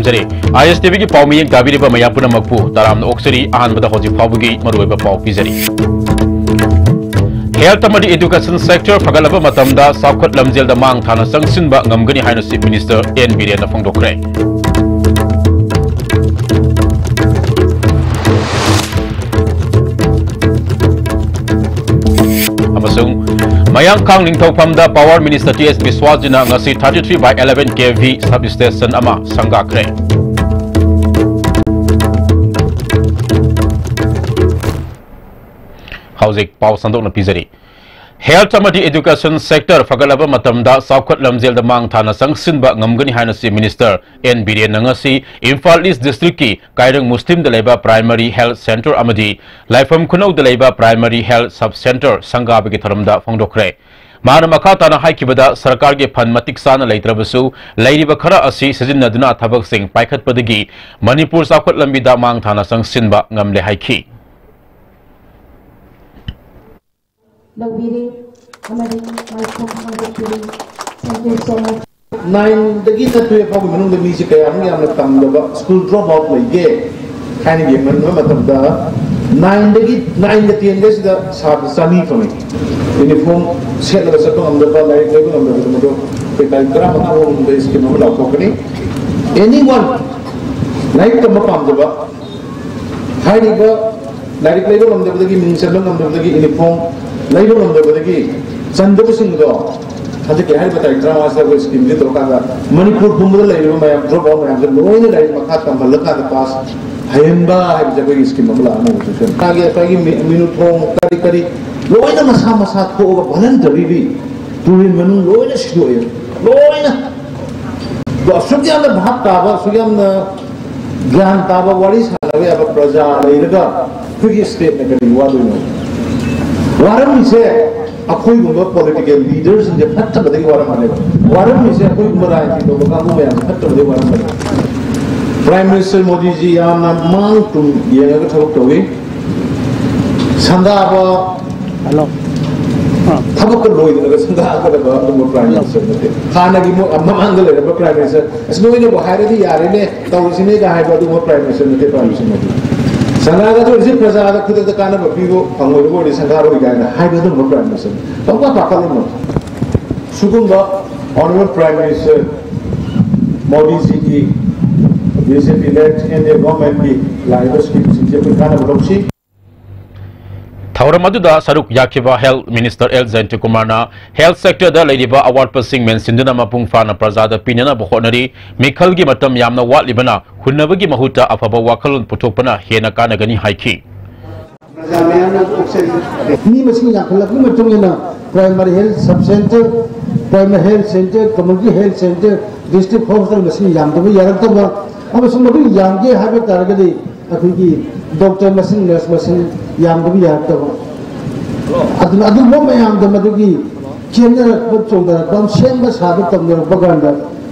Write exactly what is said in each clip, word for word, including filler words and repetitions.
ꯖꯔꯤ꯫ ꯑꯥꯏ ꯑꯦꯁ T ꯚꯤꯒꯤ ꯄꯥꯎ ꯃꯤꯠꯌꯦꯡ ꯇꯥꯕꯤꯔꯤꯕ ꯃꯌꯥꯝ ꯄꯨꯝꯅꯃꯛꯄꯨ ꯇꯔꯥꯝꯅ ꯑꯣꯛꯆꯔꯤ꯫ ꯑꯍꯥꯟꯕꯗ ꯍꯧꯖꯤꯛ ꯐꯥꯎꯕꯒꯤ ꯃꯔꯨꯑꯣꯏꯕ ꯄꯥꯎ ꯄꯤꯖꯔꯤ꯫ Health ꯑꯃꯗꯤ education sector ꯐꯒꯠꯂꯕ ꯃꯇꯝꯗ ꯆꯥꯎꯈꯠ ꯂꯝꯖꯦꯜꯗ ꯃꯥꯡ ꯊꯥꯅ ꯆꯪꯁꯤꯟꯕ ꯉꯝꯒꯅꯤ ꯍꯥꯏꯅ Chief Minister ꯑꯦꯟ ꯕꯤꯔꯦꯟꯅ ꯐꯣꯡꯗꯣꯛꯈ꯭ꯔꯦ꯫ ꯑꯃꯁꯨꯡ ꯃꯌꯥꯡꯈꯥꯡ ꯅꯤꯡꯊꯧꯐꯝꯗ Power Minister ꯇꯤ ꯑꯦꯁ ꯕꯤꯁ꯭ꯋꯥꯁꯖꯤꯅ ꯉꯁꯤ thirty three by eleven K V substation ꯑꯃ ꯁꯪꯒꯥꯈ꯭ꯔꯦ꯫ ꯍꯧꯖꯤꯛ ꯄꯥꯎ ꯁꯟꯗꯣꯛꯅ ꯄꯤꯖꯔꯤ꯫ Health ꯑꯃꯗꯤ education sector ꯐꯒꯠꯂꯕ ꯃꯇꯝꯗ ꯆꯥꯎꯈꯠ ꯂꯝꯖꯦꯜꯗ ꯃꯥꯡ ꯊꯥꯅ ꯆꯪꯁꯤꯟꯕ ꯉꯝꯒꯅꯤ ꯍꯥꯏꯅ Chief Minister ꯑꯦꯟ ꯕꯤꯔꯦꯟꯅ ꯉꯁꯤ ꯏꯝꯐꯥꯜ East districtꯀꯤ ꯀꯥꯏꯔꯪ ꯃꯨꯁꯂꯤꯝꯗ ꯂꯩꯕ primary health centre ꯑꯃꯗꯤ ꯂꯥꯏꯐꯝ ꯈꯨꯅꯧꯗ ꯂꯩꯕ primary health sub centre ꯁꯪꯒꯥꯕꯒꯤ ꯊꯧꯔꯝꯗ ꯐꯣꯡꯗꯣꯛꯈ꯭ꯔꯦ꯫ ꯃꯥꯅ ꯃꯈꯥ ꯇꯥꯅ ꯍꯥꯏꯈꯤꯕꯗ, ꯁꯔꯀꯥꯔꯒꯤ fund ꯃꯇꯤꯛ ꯆꯥꯅ ꯂꯩꯇ꯭ꯔꯕꯁꯨ, ꯂꯩꯔꯤꯕ ꯈꯔ ꯑꯁꯤ ꯁꯤꯖꯤꯟꯅꯗꯨꯅ ꯊꯕꯛꯁꯤꯡ ꯄꯥꯏꯈꯠꯄꯗꯒꯤ ꯃꯅꯤꯄꯨꯔ ꯆꯥꯎꯈꯠ ꯂꯝꯕꯤꯗ ꯃꯥꯡ ꯊꯥꯅ ꯆꯪꯁꯤꯟꯕ ꯉꯝꯂꯦ ꯍꯥꯏꯈꯤ꯫ ꯂꯧꯕꯤꯔꯤ ꯑꯃꯗꯤ ꯃꯥꯏꯈꯨꯝ ꯐꯣꯡꯗꯣꯛꯄꯤꯔꯤ꯫ Thank you so much. Nineꯗꯒꯤꯅ twelve ꯐꯥꯎꯒꯤ ꯃꯅꯨꯡꯗ ꯃꯤꯁꯦ ꯀꯌꯥꯃꯨꯛ ꯌꯥꯝꯅ ꯇꯝꯗꯕ, school drop out ꯂꯩꯒꯦ ꯍꯥꯏꯅ ꯌꯦꯡꯍꯟꯕ ꯃꯇꯝꯗ, nineꯗꯒꯤ, nineꯒ tenꯒꯁꯤꯗ ꯁꯥꯇ꯭ꯔ ꯆꯅꯤ ꯐꯪꯉꯤ꯫ Uniform ꯁꯦꯠꯂꯒ ꯆꯠꯄ ꯉꯝꯗꯕ, ꯂꯥꯏꯔꯤꯛ ꯂꯩꯕ ꯉꯝꯗꯕꯗꯣ, ꯃꯗꯨ ꯑꯩꯈꯣꯏ ꯇꯥꯔꯤꯛ ꯇꯔꯥꯃꯉꯥ ꯐꯥꯎꯕ ꯃꯅꯨꯡꯗ scheme ꯑꯃ ꯂꯥꯎꯊꯣꯛꯀꯅꯤ꯫ Anyone ꯂꯥꯏꯔꯤꯛ ꯇꯝꯕ ꯄꯥꯝꯖꯕ, ꯍꯥꯏꯔꯤꯕ ꯂꯥꯏꯔꯤꯛ ꯂꯩꯕ ꯉꯝꯗꯕꯗꯒꯤ, ꯃꯤꯡ ꯆꯟꯕ ꯉꯝꯗꯕꯗꯒꯤ, uniform ꯂꯩꯕ ꯉꯝꯗꯕꯗꯒꯤ ꯆꯟꯗꯕꯁꯤꯡꯗꯣ ꯍꯟꯗꯛꯀꯤ ꯍꯥꯏꯔꯤꯕ ꯇꯥꯔꯤꯛ ꯇꯔꯥꯃꯉꯥꯁꯤꯗ ꯑꯩꯈꯣꯏ schemeꯁꯤ ꯇꯧꯔꯀꯥꯟꯗ ꯃꯅꯤꯄꯨꯔ ꯄꯨꯝꯕꯗ ꯂꯩꯔꯤꯕ ꯃꯌꯥꯝ drop out ꯃꯌꯥꯝꯁꯦ ꯂꯣꯏꯅ ꯂꯥꯏꯔꯤꯛ ꯃꯈꯥ ꯇꯝꯍꯜꯂꯀꯥꯟꯗ pass ꯍꯩꯍꯟꯕ ꯍꯥꯏꯕꯁꯦ ꯑꯩꯈꯣꯏꯒꯤ scheme ꯑꯃ ꯂꯥꯛꯑꯅꯤ ꯍꯧꯖꯤꯛꯁꯦ꯫ ꯃꯥꯒꯤ ꯑꯩꯈꯣꯏꯒꯤ ꯃꯤ-, ꯃꯤꯅꯨꯊꯣꯡ ꯀꯔꯤ ꯀꯔꯤ ꯂꯣꯏꯅ ꯃꯁꯥ ꯃꯁꯥ ꯊꯣꯛꯑꯒ voluntarily ꯇꯨꯔꯦꯜ ꯃꯅꯨꯡ ꯂꯣꯏꯅ ꯁꯤꯗꯣꯛꯑꯦ꯫ ꯂꯣꯏꯅ꯫ ꯑꯗꯣ ꯑꯁꯨꯛ ꯌꯥꯝꯅ ꯚꯥꯞ ꯇꯥꯕ, ꯑꯁꯨꯛ ꯌꯥꯝꯅ ꯒ꯭ꯌꯥꯟ ꯇꯥꯕ, ꯋꯥꯔꯤ ꯁꯥꯟꯅꯕ ꯌꯥꯕ ꯄ꯭ꯔꯖꯥ ꯂꯩꯔꯒ ꯑꯩꯈꯣꯏꯒꯤ stateꯅ ꯀꯔꯤ ꯋꯥꯗꯣꯏꯅꯣ? ꯋꯥꯔꯝꯃꯤꯁꯦ ꯑꯩꯈꯣꯏꯒꯨꯝꯕ political leaderꯁꯤꯡꯁꯦ ꯐꯠꯇꯕꯗꯒꯤ ꯋꯥꯔꯝꯕꯅꯦꯕ꯫ ꯋꯥꯔꯝꯃꯤꯁꯦ ꯑꯩꯈꯣꯏꯒꯨꯝꯕ ꯔꯥꯖꯅꯤꯇꯤ ꯇꯧꯕ ꯀꯥꯡꯕꯨ ꯃꯌꯥꯝꯁꯦ ꯐꯠꯇꯕꯗꯒꯤ ꯋꯥꯔꯝꯕꯅꯦꯕ꯫ Prime Minister ꯃꯣꯗꯤꯖꯤ ꯌꯥꯝꯅ ꯃꯥꯡ ꯇꯨꯡ ꯌꯦꯡꯉꯒ ꯊꯕꯛ ꯇꯧꯏ꯫ ꯁꯪꯒꯥꯕ ꯍꯜꯂꯣ꯫ ꯊꯕꯛꯀ ꯂꯣꯏꯗꯅꯒ ꯁꯪꯒꯥꯒꯗꯕ ꯑꯗꯨꯒꯨꯝꯕ Prime Minister ꯅꯠꯇꯦ꯫ ꯍꯥꯟꯅꯒꯤ ꯃꯣ-, ꯃꯃꯥꯡꯗ ꯂꯩꯔꯝꯕ Prime Minister, "ꯑꯁ, ꯅꯣꯏꯅꯕꯨ ꯍꯥꯏꯔꯗꯤ ꯌꯥꯔꯦꯅꯦ, ꯇꯧꯔꯁꯤꯅꯦꯒ" ꯍꯥꯏꯕ ꯑꯗꯨꯒꯨꯝꯕ Prime Minister ꯅꯠꯇꯦ Prime Minister ꯃꯣꯗꯤ꯫ ꯁꯪꯒꯥꯒꯗꯧꯔꯤꯁꯤ ꯄ꯭ꯔꯖꯥꯗ ꯈꯨꯗꯛꯇ ꯀꯥꯟꯅꯕ ꯄꯤꯕ ꯐꯪꯉꯣꯏꯗꯕ ꯑꯣꯏꯔꯗꯤ ꯁꯪꯒꯥꯔꯣꯏ ꯀꯥꯏꯅ ꯍꯥꯏꯕ ꯑꯗꯨꯒꯨꯝꯕ Prime Minister꯫ ꯄꯪꯄꯥ ꯄꯥꯈꯠꯂꯨꯅꯨ꯫ ꯁꯤꯒꯨꯝꯕ Honorable Prime Minister ꯃꯣꯗꯤꯖꯤꯒꯤ, BJP led NDA government ꯀꯤ ꯂꯥꯛꯏꯕ schemeꯁꯤꯡꯁꯦ ꯑꯩꯈꯣꯏ ꯀꯥꯟꯅꯕ ꯂꯧꯁꯤ꯫ ꯊꯧꯔꯝ ꯑꯗꯨꯗ ꯁꯔꯨꯛ ꯌꯥꯈꯤꯕ Health Minister ꯑꯦꯜ ꯖꯌꯟꯇꯀꯨꯃꯥꯔꯅ health sector ꯗ ꯂꯩꯔꯤꯕ ꯑꯋꯥꯠꯄꯁꯤꯡ ꯃꯦꯟꯁꯤꯟꯗꯨꯅ ꯃꯄꯨꯡ ꯐꯥꯅ ꯄ꯭ꯔꯖꯥꯗ ꯄꯤꯅꯅꯕ ꯍꯣꯠꯅꯔꯤ꯫ ꯃꯤꯈꯜꯒꯤ ꯃꯇꯝ ꯌꯥꯝꯅ ꯋꯥꯠꯂꯤꯕꯅ ꯍꯨꯟꯅꯕꯒꯤ ꯃꯍꯨꯠꯇ ꯑꯐꯕ ꯋꯥꯈꯜꯂꯣꯟ ꯄꯨꯊꯣꯛꯄꯅ ꯍꯦꯟꯅ ꯀꯥꯟꯅꯒꯅꯤ ꯍꯥꯏꯈꯤ꯫ ꯃꯤ ꯃꯁꯤꯡ ꯌꯥꯝꯈꯠꯂꯛꯄꯒꯤ ꯃꯇꯨꯡ ꯏꯟꯅ primary health sub center, primary health center, community health center, district hospital ꯃꯁꯤꯡ ꯌꯥꯝꯗꯕ ꯌꯥꯔꯛꯇꯕ, ꯑꯃꯁꯨꯡ ꯃꯗꯨ ꯌꯥꯝꯒꯦ ꯍꯥꯏꯕ ꯇꯥꯔꯒꯗꯤ ꯑꯩꯈꯣꯏꯒꯤ doctor ꯃꯁꯤꯡ, nurse ꯃꯁꯤꯡ ꯌꯥꯝꯗꯕ ꯌꯥꯔꯛꯇꯕ꯫ ꯑꯗꯨꯅ ꯑꯗꯨꯒꯨꯝꯕ ꯃꯌꯥꯝꯗ ꯃꯗꯨꯒꯤ ꯆꯦꯟꯅꯔꯛꯄ, ꯆꯣꯡꯊꯔꯛꯄ, ꯁꯦꯝꯕ ꯁꯥꯕ ꯇꯝꯅꯔꯛꯄ ꯀꯥꯟꯗ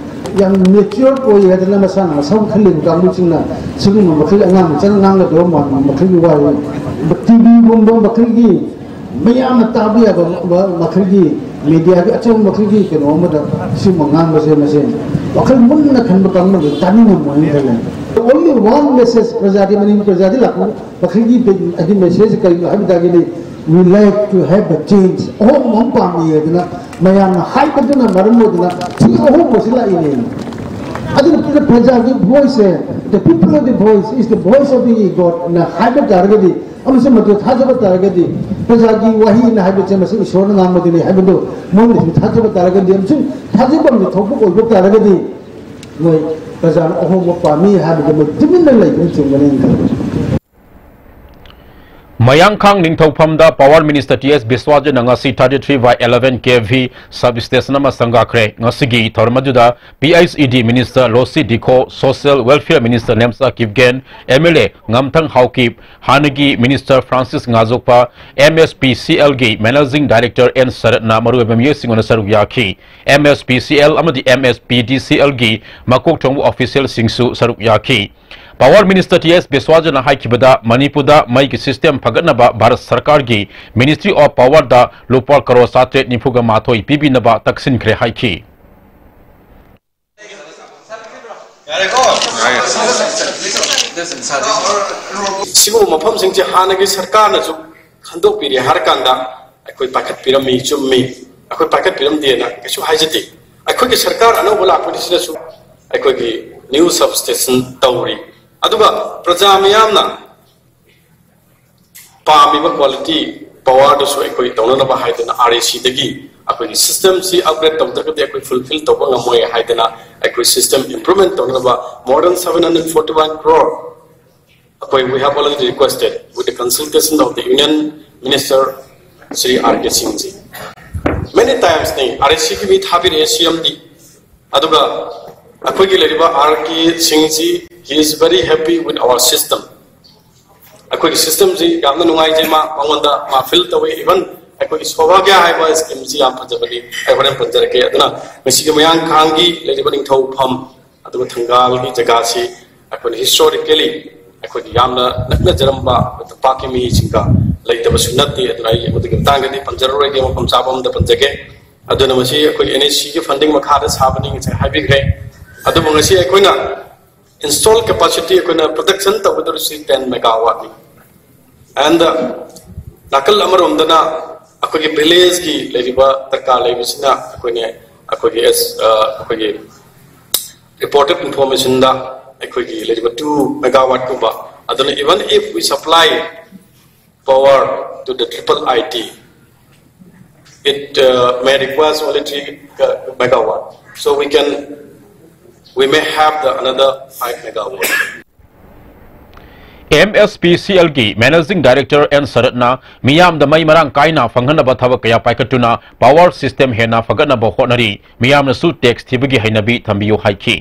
ꯌꯥꯝ mature ꯑꯣꯏ ꯍꯥꯏꯗꯅ ꯃꯁꯥꯅ ꯃꯁꯥ ꯈꯜꯂꯤꯕ ꯀꯥꯡꯕꯨꯁꯤꯡꯅ ꯁꯤꯒꯨꯝꯕ ꯃꯈꯜ ꯑꯉꯥꯡ ꯃꯆꯥꯅ ꯉꯥꯡꯒꯗꯕ ꯃꯈꯜꯒꯤ ꯋꯥꯔꯤ, ꯇꯤꯚꯤꯒꯨꯝꯕ ꯃꯈꯜꯒꯤ ꯃꯌꯥꯝꯅ ꯇꯥꯕ ꯌꯥꯕ ꯃꯈꯜꯒꯤ media ꯒꯤ ꯑꯆꯧꯕ ꯃꯈꯜꯒꯤ ꯀꯩꯅꯣ ꯑꯃꯗ ꯁꯤꯒꯨꯝꯕ ꯉꯥꯡꯕꯁꯦ ꯃꯁꯦ ꯋꯥꯈꯜ ꯃꯨꯟꯅ ꯈꯟꯕ ꯀꯥꯡꯕꯨꯅ ꯇꯥꯅꯤꯡꯉꯝꯃꯣꯏꯅ ꯈꯜꯂꯦ꯫ Only one message ꯄ꯭ꯔꯖꯥꯗꯤ, ꯃꯅꯤꯄꯨꯔ ꯄ꯭ꯔꯖꯥꯗꯤ ꯂꯥꯛꯄ ꯃꯈꯜꯒꯤ ꯍꯥꯏꯗꯤ message ꯀꯔꯤꯅꯣ ꯍꯥꯏꯕ ꯇꯥꯔꯒꯗꯤ, "We like to have a change", ꯑꯍꯣꯡꯕ ꯑꯃ ꯄꯥꯝꯃꯤ ꯍꯥꯏꯗꯅ ꯃꯌꯥꯝꯅ ꯍꯥꯏꯕꯗꯨꯅ ꯃꯔꯝ ꯑꯣꯏꯗꯅ ꯁꯤ ꯑꯍꯣꯡꯕꯁꯤ ꯂꯥꯛꯏꯅꯦ꯫ ꯑꯗꯨꯅ ꯄ꯭ꯔꯖꯥꯒꯤ voice say, "The people of the voice is the voice of the God" ꯅ ꯍꯥꯏꯕ ꯇꯥꯔꯒꯗꯤ, ꯑꯃꯁꯨꯡ ꯃꯗꯨ ꯊꯥꯖꯕ ꯇꯥꯔꯒꯗꯤ, ꯄ꯭ꯔꯖꯥꯒꯤ ꯋꯥꯍꯩꯅ ꯍꯥꯏꯕꯁꯦ ꯃꯁꯤ ꯏꯁꯣꯔꯅ ꯉꯥꯡꯕꯗꯨꯅꯤ ꯍꯥꯏꯕꯗꯨ ꯃꯣꯏꯅꯁꯨ ꯊꯥꯖꯕ ꯇꯥꯔꯒꯗꯤ, ꯑꯃꯁꯨꯡ ꯊꯥꯖꯕ ꯑꯃꯁꯨ ꯊꯣꯛꯄ ꯑꯣꯏꯕ ꯇꯥꯔꯒꯗꯤ, ꯃꯣꯏ ꯄ꯭ꯔꯖꯥꯅ ꯑꯍꯣꯡꯕ ꯄꯥꯝꯃꯤ ꯍꯥꯏꯕꯗꯨ ꯃꯣꯏ ꯇꯨꯃꯤꯟꯅ ꯂꯩꯕꯅ ꯆꯨꯝꯒꯅꯤ ꯈꯜꯂꯤ꯫ ꯃꯌꯥꯡꯈꯥꯡ ꯅꯤꯡꯊꯧꯐꯝꯗ Power Minister ꯇꯤ ꯑꯦꯁ ꯕꯤꯁ꯭ꯋꯥꯖꯤꯠꯅ ꯉꯁꯤ thirty three by eleven K V substation ꯑꯃ ꯁꯪꯒꯥꯈ꯭ꯔꯦ꯫ ꯉꯁꯤꯒꯤ ꯊꯧꯔꯝ ꯑꯗꯨꯗ P H E D Minister ꯂꯣꯁꯤ ꯗꯤꯈꯣ, Social Welfare Minister Nemcha Kipgen, M L A ꯉꯝꯊꯪ ꯍꯥꯎꯀꯤꯞ, ꯍꯥꯟꯅꯒꯤ Minister ꯐ꯭ꯔꯥꯟꯁꯤꯁ ꯉꯥꯖꯣꯛꯄ, M S P C L ꯒꯤ Managing Director ꯑꯦꯟ ꯁꯔꯠꯅ ꯃꯔꯨꯑꯣꯏꯕ ꯃꯤꯑꯣꯏꯁꯤꯡ ꯑꯣꯏꯅ ꯁꯔꯨꯛ ꯌꯥꯈꯤ꯫ M S P C L ꯑꯃꯗꯤ M S P D C L ꯒꯤ ꯃꯀꯣꯛ ꯊꯣꯡꯕ official ꯁꯤꯡꯁꯨ ꯁꯔꯨꯛ ꯌꯥꯈꯤ꯫ Power Minister T S ꯕꯤꯁ꯭ꯋꯥꯖꯅ ꯍꯥꯏꯈꯤꯕꯗ, ꯃꯅꯤꯄꯨꯔꯗ ꯃꯩꯒꯤ system ꯐꯒꯠꯅꯕ ꯚꯥꯔꯠ ꯁꯔꯀꯥꯔꯒꯤ Ministry of Powerꯗ ꯂꯨꯄꯥ ꯀꯔꯣꯔ ꯆꯥꯇ꯭ꯔꯦꯠ ꯅꯤꯐꯨꯒ ꯃꯥꯊꯣꯏ ꯄꯤꯕꯤꯅꯕ ꯇꯛꯁꯤꯟꯈ꯭ꯔꯦ ꯍꯥꯏꯈꯤ꯫ ꯁꯤꯒꯨꯝꯕ ꯃꯐꯝꯁꯤꯡꯁꯦ ꯍꯥꯟꯅꯒꯤ ꯁꯔꯀꯥꯔꯅꯁꯨ ꯈꯟꯗꯣꯛꯄꯤꯔꯦ ꯍꯥꯏꯔꯀꯥꯟꯗ ꯑꯩꯈꯣꯏ ꯄꯥꯏꯈꯠꯄꯤꯔꯝꯃꯤ, ꯆꯨꯝꯃꯤ, ꯑꯩꯈꯣꯏ ꯄꯥꯏꯈꯠꯄꯤꯔꯝꯗꯦꯅ ꯀꯩꯁꯨ ꯍꯥꯏꯖꯗꯦ꯫ ꯑꯩꯈꯣꯏꯒꯤ ꯁꯔꯀꯥꯔ ꯑꯅꯧꯕ ꯂꯥꯛꯄꯁꯤꯗꯁꯨ ꯑꯩꯈꯣꯏꯒꯤ new substation ꯇꯧꯔꯤ꯫ ꯑꯗꯨꯒ ꯄ꯭ꯔꯖꯥ ꯃꯤꯌꯥꯝꯅ ꯄꯥꯝꯃꯤꯕ quality powerꯗꯨꯁꯨ ꯑꯩꯈꯣꯏ ꯇꯧꯅꯅꯕ ꯍꯥꯏꯗꯅ RECꯗꯒꯤ ꯑꯩꯈꯣꯏꯒꯤ systemꯁꯤ upgrade ꯇꯧꯗ꯭ꯔꯒꯗꯤ ꯑꯩꯈꯣꯏ fulfil ꯇꯧꯕ ꯉꯝꯃꯣꯏ ꯍꯥꯏꯗꯅ ꯑꯩꯈꯣꯏ system improvement ꯇꯧꯅꯅꯕ more than seven hundred forty one crore ꯑꯩꯈꯣꯏ we have already requested with the consultation of the Union Minister Shri R K Singhꯖꯤ many timesꯅꯤ RECꯒꯤ ꯃꯤ ꯊꯥꯕꯤꯔꯛꯑꯦ CMꯗ꯫ ꯑꯗꯨꯒ ꯑꯩꯈꯣꯏꯒꯤ ꯂꯩꯔꯤꯕ R K Singhꯖꯤ, he is very happy with our system꯫ ꯑꯩꯈꯣꯏꯒꯤ systemꯁꯤ ꯌꯥꯝꯅ ꯅꯨꯡꯉꯥꯏꯖꯩ꯫ ꯃꯥ ꯃꯉꯣꯟꯗ ꯃꯥ feel ꯇꯧꯏ꯫ Even ꯑꯩꯈꯣꯏꯒꯤ ꯁꯧꯚꯥꯒ꯭ꯌ ꯍꯥꯏꯕ schemeꯁꯤ ꯌꯥꯝ ꯐꯖꯕꯅꯤ, ꯑꯩ ꯍꯣꯔꯦꯟ ꯄꯟꯖꯔꯛꯀꯦ꯫ ꯑꯗꯨꯅ ꯉꯁꯤꯒꯤ ꯃꯌꯥꯡ ꯈꯥꯡꯒꯤ ꯂꯩꯔꯤꯕ ꯅꯤꯡꯊꯧꯐꯝ ꯑꯗꯨꯒ ꯊꯪꯒꯥꯜꯒꯤ ꯖꯒꯥꯁꯤ ꯑꯩꯈꯣꯏꯅ historically ꯑꯩꯈꯣꯏꯒꯤ ꯌꯥꯝꯅ ꯅꯛꯅꯖꯔꯝꯕ ꯇꯝꯄꯥꯛꯀꯤ ꯃꯤꯁꯤꯡꯒ ꯂꯩꯇꯕꯁꯨ ꯅꯠꯇꯦ꯫ ꯑꯗꯨꯅ ꯑꯩ ꯃꯗꯨꯒꯤ ꯃꯇꯥꯡꯗꯗꯤ ꯄꯟꯖꯔꯔꯣꯏꯒꯦ, ꯃꯐꯝ ꯆꯥꯕ ꯑꯃꯗ ꯄꯟꯖꯒꯦ꯫ ꯑꯗꯨꯅ ꯃꯁꯤ ꯑꯩꯈꯣꯏ NHCꯒꯤ funding ꯃꯈꯥꯗ ꯁꯥꯕꯅꯤ, ꯉꯁꯥꯏ ꯍꯥꯏꯕꯤꯈ꯭ꯔꯦ꯫ ꯑꯗꯨꯕꯨ ꯉꯁꯤ ꯑꯩꯈꯣꯏꯅ install capacity ꯑꯩꯈꯣꯏꯅ production ꯇꯧꯒꯗꯧꯔꯤꯁꯤ ten megawattꯅꯤ꯫ And ꯅꯥꯀꯜ ꯑꯃꯔꯣꯝꯗꯅ ꯑꯩꯈꯣꯏꯒꯤ villageꯀꯤ ꯂꯩꯔꯤꯕ ꯗꯔꯀꯥꯔ ꯂꯩꯕꯁꯤꯅ ꯑꯩꯈꯣꯏꯅ ꯑꯩꯈꯣꯏꯒꯤ ꯑꯦꯁ ꯑꯩꯈꯣꯏꯒꯤ reported informationꯗ ꯑꯩꯈꯣꯏꯒꯤ ꯂꯩꯔꯤꯕ two megawattꯀꯨꯝꯕ꯫ ꯑꯗꯨꯅ even if we supply power to the triple I T, it uh, may require only three megawatt. So we can, we may have the another five megawatt. MSPCLꯒꯤ Managing Director N ꯁꯔꯠꯅ ꯃꯤꯌꯥꯝꯗ ꯃꯩ ꯃꯔꯥꯡ ꯀꯥꯏꯅ ꯐꯪꯍꯟꯅꯕ ꯊꯕꯛ ꯀꯌꯥ ꯄꯥꯏꯈꯠꯇꯨꯅ power system ꯍꯦꯟꯅ ꯐꯒꯠꯅꯕ ꯍꯣꯠꯅꯔꯤ꯫ ꯃꯤꯌꯥꯝꯅꯁꯨ tax ꯊꯤꯕꯒꯤ ꯍꯩꯅꯕꯤ ꯊꯝꯕꯤꯌꯨ ꯍꯥꯏꯈꯤ꯫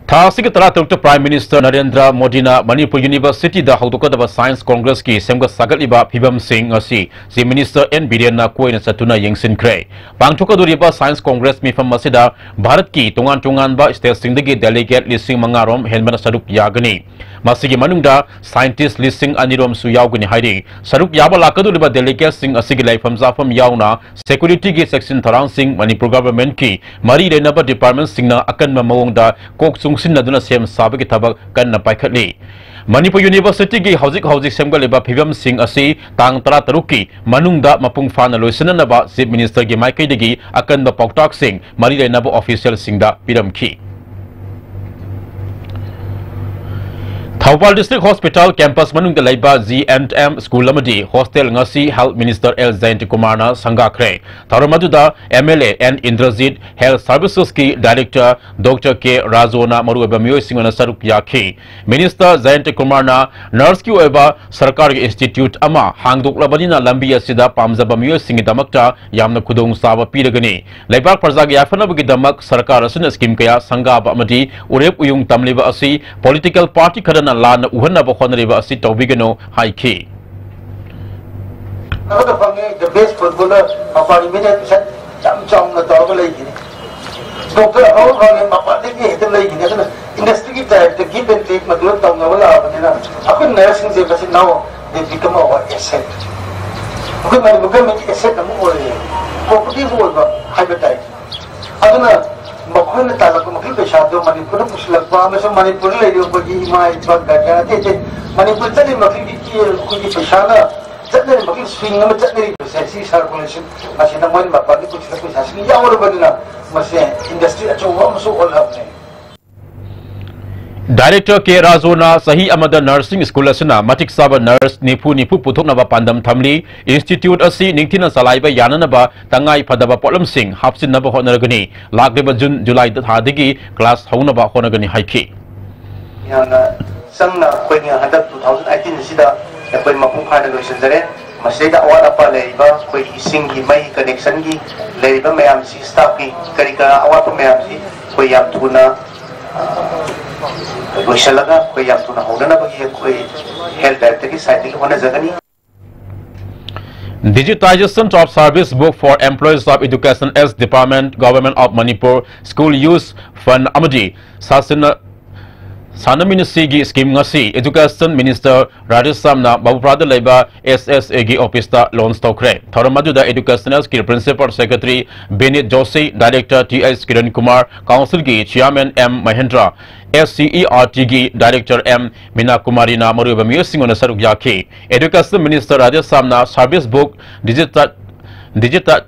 ꯊꯥ ꯑꯁꯤꯒꯤ ꯇꯔꯥꯇꯔꯨꯛꯇ Prime Minister ꯅꯔꯦꯟꯗ꯭ꯔ ꯃꯣꯗꯤꯅ ꯃꯅꯤꯄꯨꯔ Universityꯗ ꯍꯧꯗꯣꯛꯀꯗꯕ Science Congressꯀꯤ ꯁꯦꯝꯒꯠ ꯁꯥꯒꯠꯂꯤꯕ ꯐꯤꯕꯝꯁꯤꯡ ꯑꯁꯤ Chief Minister ꯑꯦꯟ ꯕꯤꯔꯦꯟꯅ ꯀꯣꯏꯅ ꯆꯠꯇꯨꯅ ꯌꯦꯡꯁꯤꯟꯈ꯭ꯔꯦ꯫ ꯄꯥꯡꯊꯣꯛꯀꯗꯧꯔꯤꯕ Science Congress ꯃꯤꯐꯝ ꯑꯁꯤꯗ ꯚꯥꯔꯠꯀꯤ ꯇꯣꯉꯥꯟ ꯇꯣꯉꯥꯟꯕ stateꯁꯤꯡꯗꯒꯤ delegate ꯂꯤꯁꯤꯡ ꯃꯉꯥ ꯔꯣꯝ ꯍꯦꯟꯕꯅ ꯁꯔꯨꯛ ꯌꯥꯒꯅꯤ꯫ ꯃꯁꯤꯒꯤ ꯃꯅꯨꯡꯗ scientist ꯂꯤꯁꯤꯡ ꯑꯅꯤ ꯔꯣꯝꯁꯨ ꯌꯥꯎꯒꯅꯤ ꯍꯥꯏꯔꯤ꯫ ꯁꯔꯨꯛ ꯌꯥꯕ ꯂꯥꯛꯀꯗꯧꯔꯤꯕ delegateꯁꯤꯡ ꯑꯁꯤꯒꯤ ꯂꯩꯐꯝ ꯆꯥꯐꯝ ꯌꯥꯎꯅ securityꯒꯤ ꯆꯦꯛꯁꯤꯟ ꯊꯧꯔꯥꯡꯁꯤꯡ, ꯃꯅꯤꯄꯨꯔ governmentꯀꯤ ꯃꯔꯤ ꯂꯩꯅꯕ departmentꯁꯤꯡꯅ ꯑꯀꯟꯕ ꯃꯑꯣꯡꯗ ꯀꯣꯛ ꯆꯨꯡꯁꯤꯟꯅꯗꯨꯅ ꯁꯦꯝ ꯁꯥꯕꯒꯤ ꯊꯕꯛ ꯀꯟꯅ ꯄꯥꯏꯈꯠꯂꯤ꯫ ꯃꯅꯤꯄꯨꯔ Universityꯒꯤ ꯍꯧꯖꯤꯛ ꯍꯧꯖꯤꯛ ꯁꯦꯝꯒꯠꯂꯤꯕ ꯐꯤꯕꯝꯁꯤꯡ ꯑꯁꯤ ꯇꯥꯡ ꯇꯔꯥꯇꯔꯨꯛꯀꯤ ꯃꯅꯨꯡꯗ ꯃꯄꯨꯡ ꯐꯥꯅ ꯂꯣꯏꯁꯤꯟꯅꯅꯕ Chief Ministerꯒꯤ ꯃꯥꯏꯀꯩꯗꯒꯤ ꯑꯀꯟꯕ ꯄꯥꯎꯇꯥꯛꯁꯤꯡ ꯃꯔꯤ ꯂꯩꯅꯕ officialꯁꯤꯡꯗ ꯄꯤꯔꯝꯈꯤ꯫ ꯊꯧꯕꯥꯜ District Hospital campus ꯃꯅꯨꯡꯗ ꯂꯩꯕ G and M school ꯑꯃꯗꯤ hostel ꯉꯁꯤ Health Minister ꯑꯦꯜ ꯖꯌꯟꯇꯀꯨꯃꯥꯔꯅ ꯁꯪꯒꯥꯈ꯭ꯔꯦ꯫ ꯊꯧꯔꯝ ꯑꯗꯨꯗ MLA ꯑꯦꯟ ꯏꯟꯗ꯭ꯔꯖꯤꯠ, Health Servicesꯀꯤ Director Doctor ꯀꯦ ꯔꯥꯖꯣꯅ ꯃꯔꯨꯑꯣꯏꯕ ꯃꯤꯑꯣꯏꯁꯤꯡ ꯑꯣꯏꯅ ꯁꯔꯨꯛ ꯌꯥꯈꯤ꯫ Minister ꯖꯌꯟꯇꯀꯨꯃꯥꯔꯅ nurseꯀꯤ ꯑꯣꯏꯕ ꯁꯔꯀꯥꯔꯒꯤ institute ꯑꯃ ꯍꯥꯡꯗꯣꯛꯂꯕꯅꯤꯅ ꯂꯝꯕꯤ ꯑꯁꯤꯗ ꯄꯥꯝꯖꯕ ꯃꯤꯑꯣꯏꯁꯤꯡꯒꯤꯗꯃꯛꯇ ꯌꯥꯝꯅ ꯈꯨꯗꯣꯡꯆꯥꯕ ꯄꯤꯔꯒꯅꯤ꯫ ꯂꯩꯕꯥꯛ ꯄ꯭ꯔꯖꯥꯒꯤ ꯌꯥꯏꯐꯅꯕꯒꯤꯗꯃꯛ ꯁꯔꯀꯥꯔ ꯑꯁꯤꯅ scheme ꯀꯌꯥ ꯁꯪꯒꯥꯕ ꯑꯃꯗꯤ ꯎꯔꯦꯞ ꯎꯌꯨꯡ ꯇꯝꯂꯤꯕ ꯑꯁꯤ political party ꯈꯔꯅ ꯂꯥꯟꯅ ꯎꯍꯟꯅꯕ ꯍꯣꯠꯅꯔꯤꯕ ꯑꯁꯤ ꯇꯧꯕꯤꯒꯅꯨ ꯍꯥꯏꯈꯤ꯫ ꯑꯃꯗ ꯐꯪꯉꯦ, the best footballer, ꯃꯄꯥꯟꯒꯤ ꯃꯤꯅ ꯄꯩꯁꯥ ꯌꯥꯝ ꯆꯥꯎꯅ ꯇꯧꯔꯒ ꯂꯩꯈꯤꯅꯤ꯫ Doctor ꯑꯐꯕ ꯐꯪꯉꯦ, ꯃꯄꯥꯟꯗꯒꯤ ꯍꯦꯛꯇ ꯂꯩꯈꯤꯅꯤ꯫ ꯑꯗꯨꯅ industryꯒꯤ typeꯇ give and take ꯃꯗꯨ ꯇꯧꯅꯕ ꯂꯥꯛꯑꯕꯅꯤꯅ ꯑꯩꯈꯣꯏ nurseꯁꯤꯡꯁꯦ ꯃꯁꯤ now they become our asset꯫ ꯑꯩꯈꯣꯏ ꯃꯅꯤꯄꯨꯔ governmentꯀꯤ asset ꯑꯃ ꯑꯣꯏꯔꯦ, property ꯑꯃ ꯑꯣꯏꯕ ꯍꯥꯏꯕ ꯇꯥꯏ꯫ ꯑꯗꯨꯅ ꯃꯈꯣꯏꯅ ꯇꯥꯜꯂꯛꯄ ꯃꯈꯩ ꯄꯩꯁꯥꯗꯣ ꯃꯅꯤꯄꯨꯔꯗ ꯄꯨꯁꯤꯜꯂꯛꯄ ꯑꯃꯁꯨꯡ ꯃꯅꯤꯄꯨꯔꯗ ꯂꯩꯔꯤꯕ ꯑꯩꯈꯣꯏꯒꯤ ꯏꯃꯥ ꯏꯄꯥ guardian ꯑꯇꯩ ꯑꯇꯩ ꯃꯅꯤꯄꯨꯔ ꯆꯠꯂꯤꯕ ꯃꯈꯩꯒꯤ ꯑꯩꯈꯣꯏꯒꯤ ꯄꯩꯁꯥꯅ ꯆꯠꯅꯔꯤꯕ ꯃꯈꯩ swing ꯑꯃ ꯆꯠꯅꯔꯤꯕꯁꯦ ꯁꯤ circulation ꯑꯁꯤꯅ ꯃꯣꯏꯅ ꯃꯄꯥꯟꯗ ꯄꯨꯁꯤꯜꯂꯛꯄ ꯄꯩꯁꯥꯁꯤꯡ ꯌꯥꯎꯔꯕꯅꯤꯅ ꯃꯁꯦ industry ꯑꯆꯧꯕ ꯑꯃꯁꯨ ꯑꯣꯜꯂꯛꯑꯕꯅꯦ꯫ Director ꯀꯦ ꯔꯥꯖꯨꯅ ꯆꯍꯤ ꯑꯃꯗ nursing school ꯑꯁꯤꯅ ꯃꯇꯤꯛ ꯆꯥꯕ nurse ꯅꯤꯐꯨ ꯅꯤꯐꯨ ꯄꯨꯊꯣꯛꯅꯕ ꯄꯥꯟꯗꯝ ꯊꯝꯂꯤ꯫ Institute ꯑꯁꯤ ꯅꯤꯡꯊꯤꯅ ꯆꯂꯥꯏꯕ ꯌꯥꯅꯅꯕ ꯇꯉꯥꯏ ꯐꯗꯕ ꯄꯣꯠꯂꯝꯁꯤꯡ ꯍꯥꯞꯆꯤꯟꯅꯕ ꯍꯣꯠꯅꯔꯒꯅꯤ꯫ ꯂꯥꯛꯂꯤꯕ June, July ꯊꯥꯗꯒꯤ class ꯍꯧꯅꯕ ꯍꯣꯠꯅꯒꯅꯤ ꯍꯥꯏꯈꯤ꯫ ꯌꯥꯝꯅ ꯆꯪꯅ ꯑꯩꯈꯣꯏꯅ ꯍꯟꯗꯛ two thousand eighteen ꯑꯁꯤꯗ ꯑꯩꯈꯣꯏ ꯃꯄꯨꯡ ꯐꯥꯅ ꯂꯣꯏꯁꯤꯟꯖꯔꯦ꯫ ꯃꯁꯤꯗꯩꯗ ꯑꯋꯥꯠ ꯑꯄꯥ ꯂꯩꯔꯤꯕ ꯑꯩꯈꯣꯏꯒꯤ ꯏꯁꯤꯡꯒꯤ, ꯃꯩ connectionꯒꯤ ꯂꯩꯔꯤꯕ ꯃꯌꯥꯝꯁꯤ, staffꯀꯤ ꯀꯔꯤ ꯀꯔꯥ ꯑꯋꯥꯠꯄ ꯃꯌꯥꯝꯁꯤ ꯑꯩꯈꯣꯏ ꯌꯥꯝ ꯊꯨꯅ ꯂꯣꯏꯁꯤꯜꯂꯒ ꯑꯩꯈꯣꯏ ꯌꯥꯝ ꯊꯨꯅ ꯍꯧꯅꯅꯕꯒꯤ ꯑꯩꯈꯣꯏ health directorꯒꯤ sideꯇꯒꯤ ꯍꯣꯠꯅꯖꯒꯅꯤ꯫ Digitization of Service Book for Employees of Education as Department, Government of Manipur, School Use Fund ꯑꯃꯗꯤ ꯁꯥꯁꯟꯅ ꯁꯥꯟꯅꯃꯤꯟꯅꯁꯤꯒꯤ scheme ꯉꯁꯤ Education Minister ꯔꯥꯙꯦꯁ꯭ꯌꯥꯝꯅ ꯕꯥꯕꯨꯄ꯭ꯔꯥꯗ ꯂꯩꯕ S S Aꯒꯤ officeꯇ launch ꯇꯧꯈ꯭ꯔꯦ꯫ ꯊꯧꯔꯝ ꯑꯗꯨꯗ Educationꯒꯤ Principal Secretary ꯕꯤꯅꯤꯠ Joshi, Director T H Kiran Kumar, Councilꯒꯤ Chairman M Mahendra, S C E R Tꯒꯤ Director M ꯃꯤꯅꯥ ꯀꯨꯃꯥꯔꯤꯅ ꯃꯔꯨꯑꯣꯏꯕ ꯃꯤꯑꯣꯏꯁꯤꯡ ꯑꯣꯏꯅ ꯁꯔꯨꯛ ꯌꯥꯈꯤ꯫ Education Minister ꯔꯥꯙꯦꯁ꯭ꯌꯥꯝꯅ service book digita-, digita-,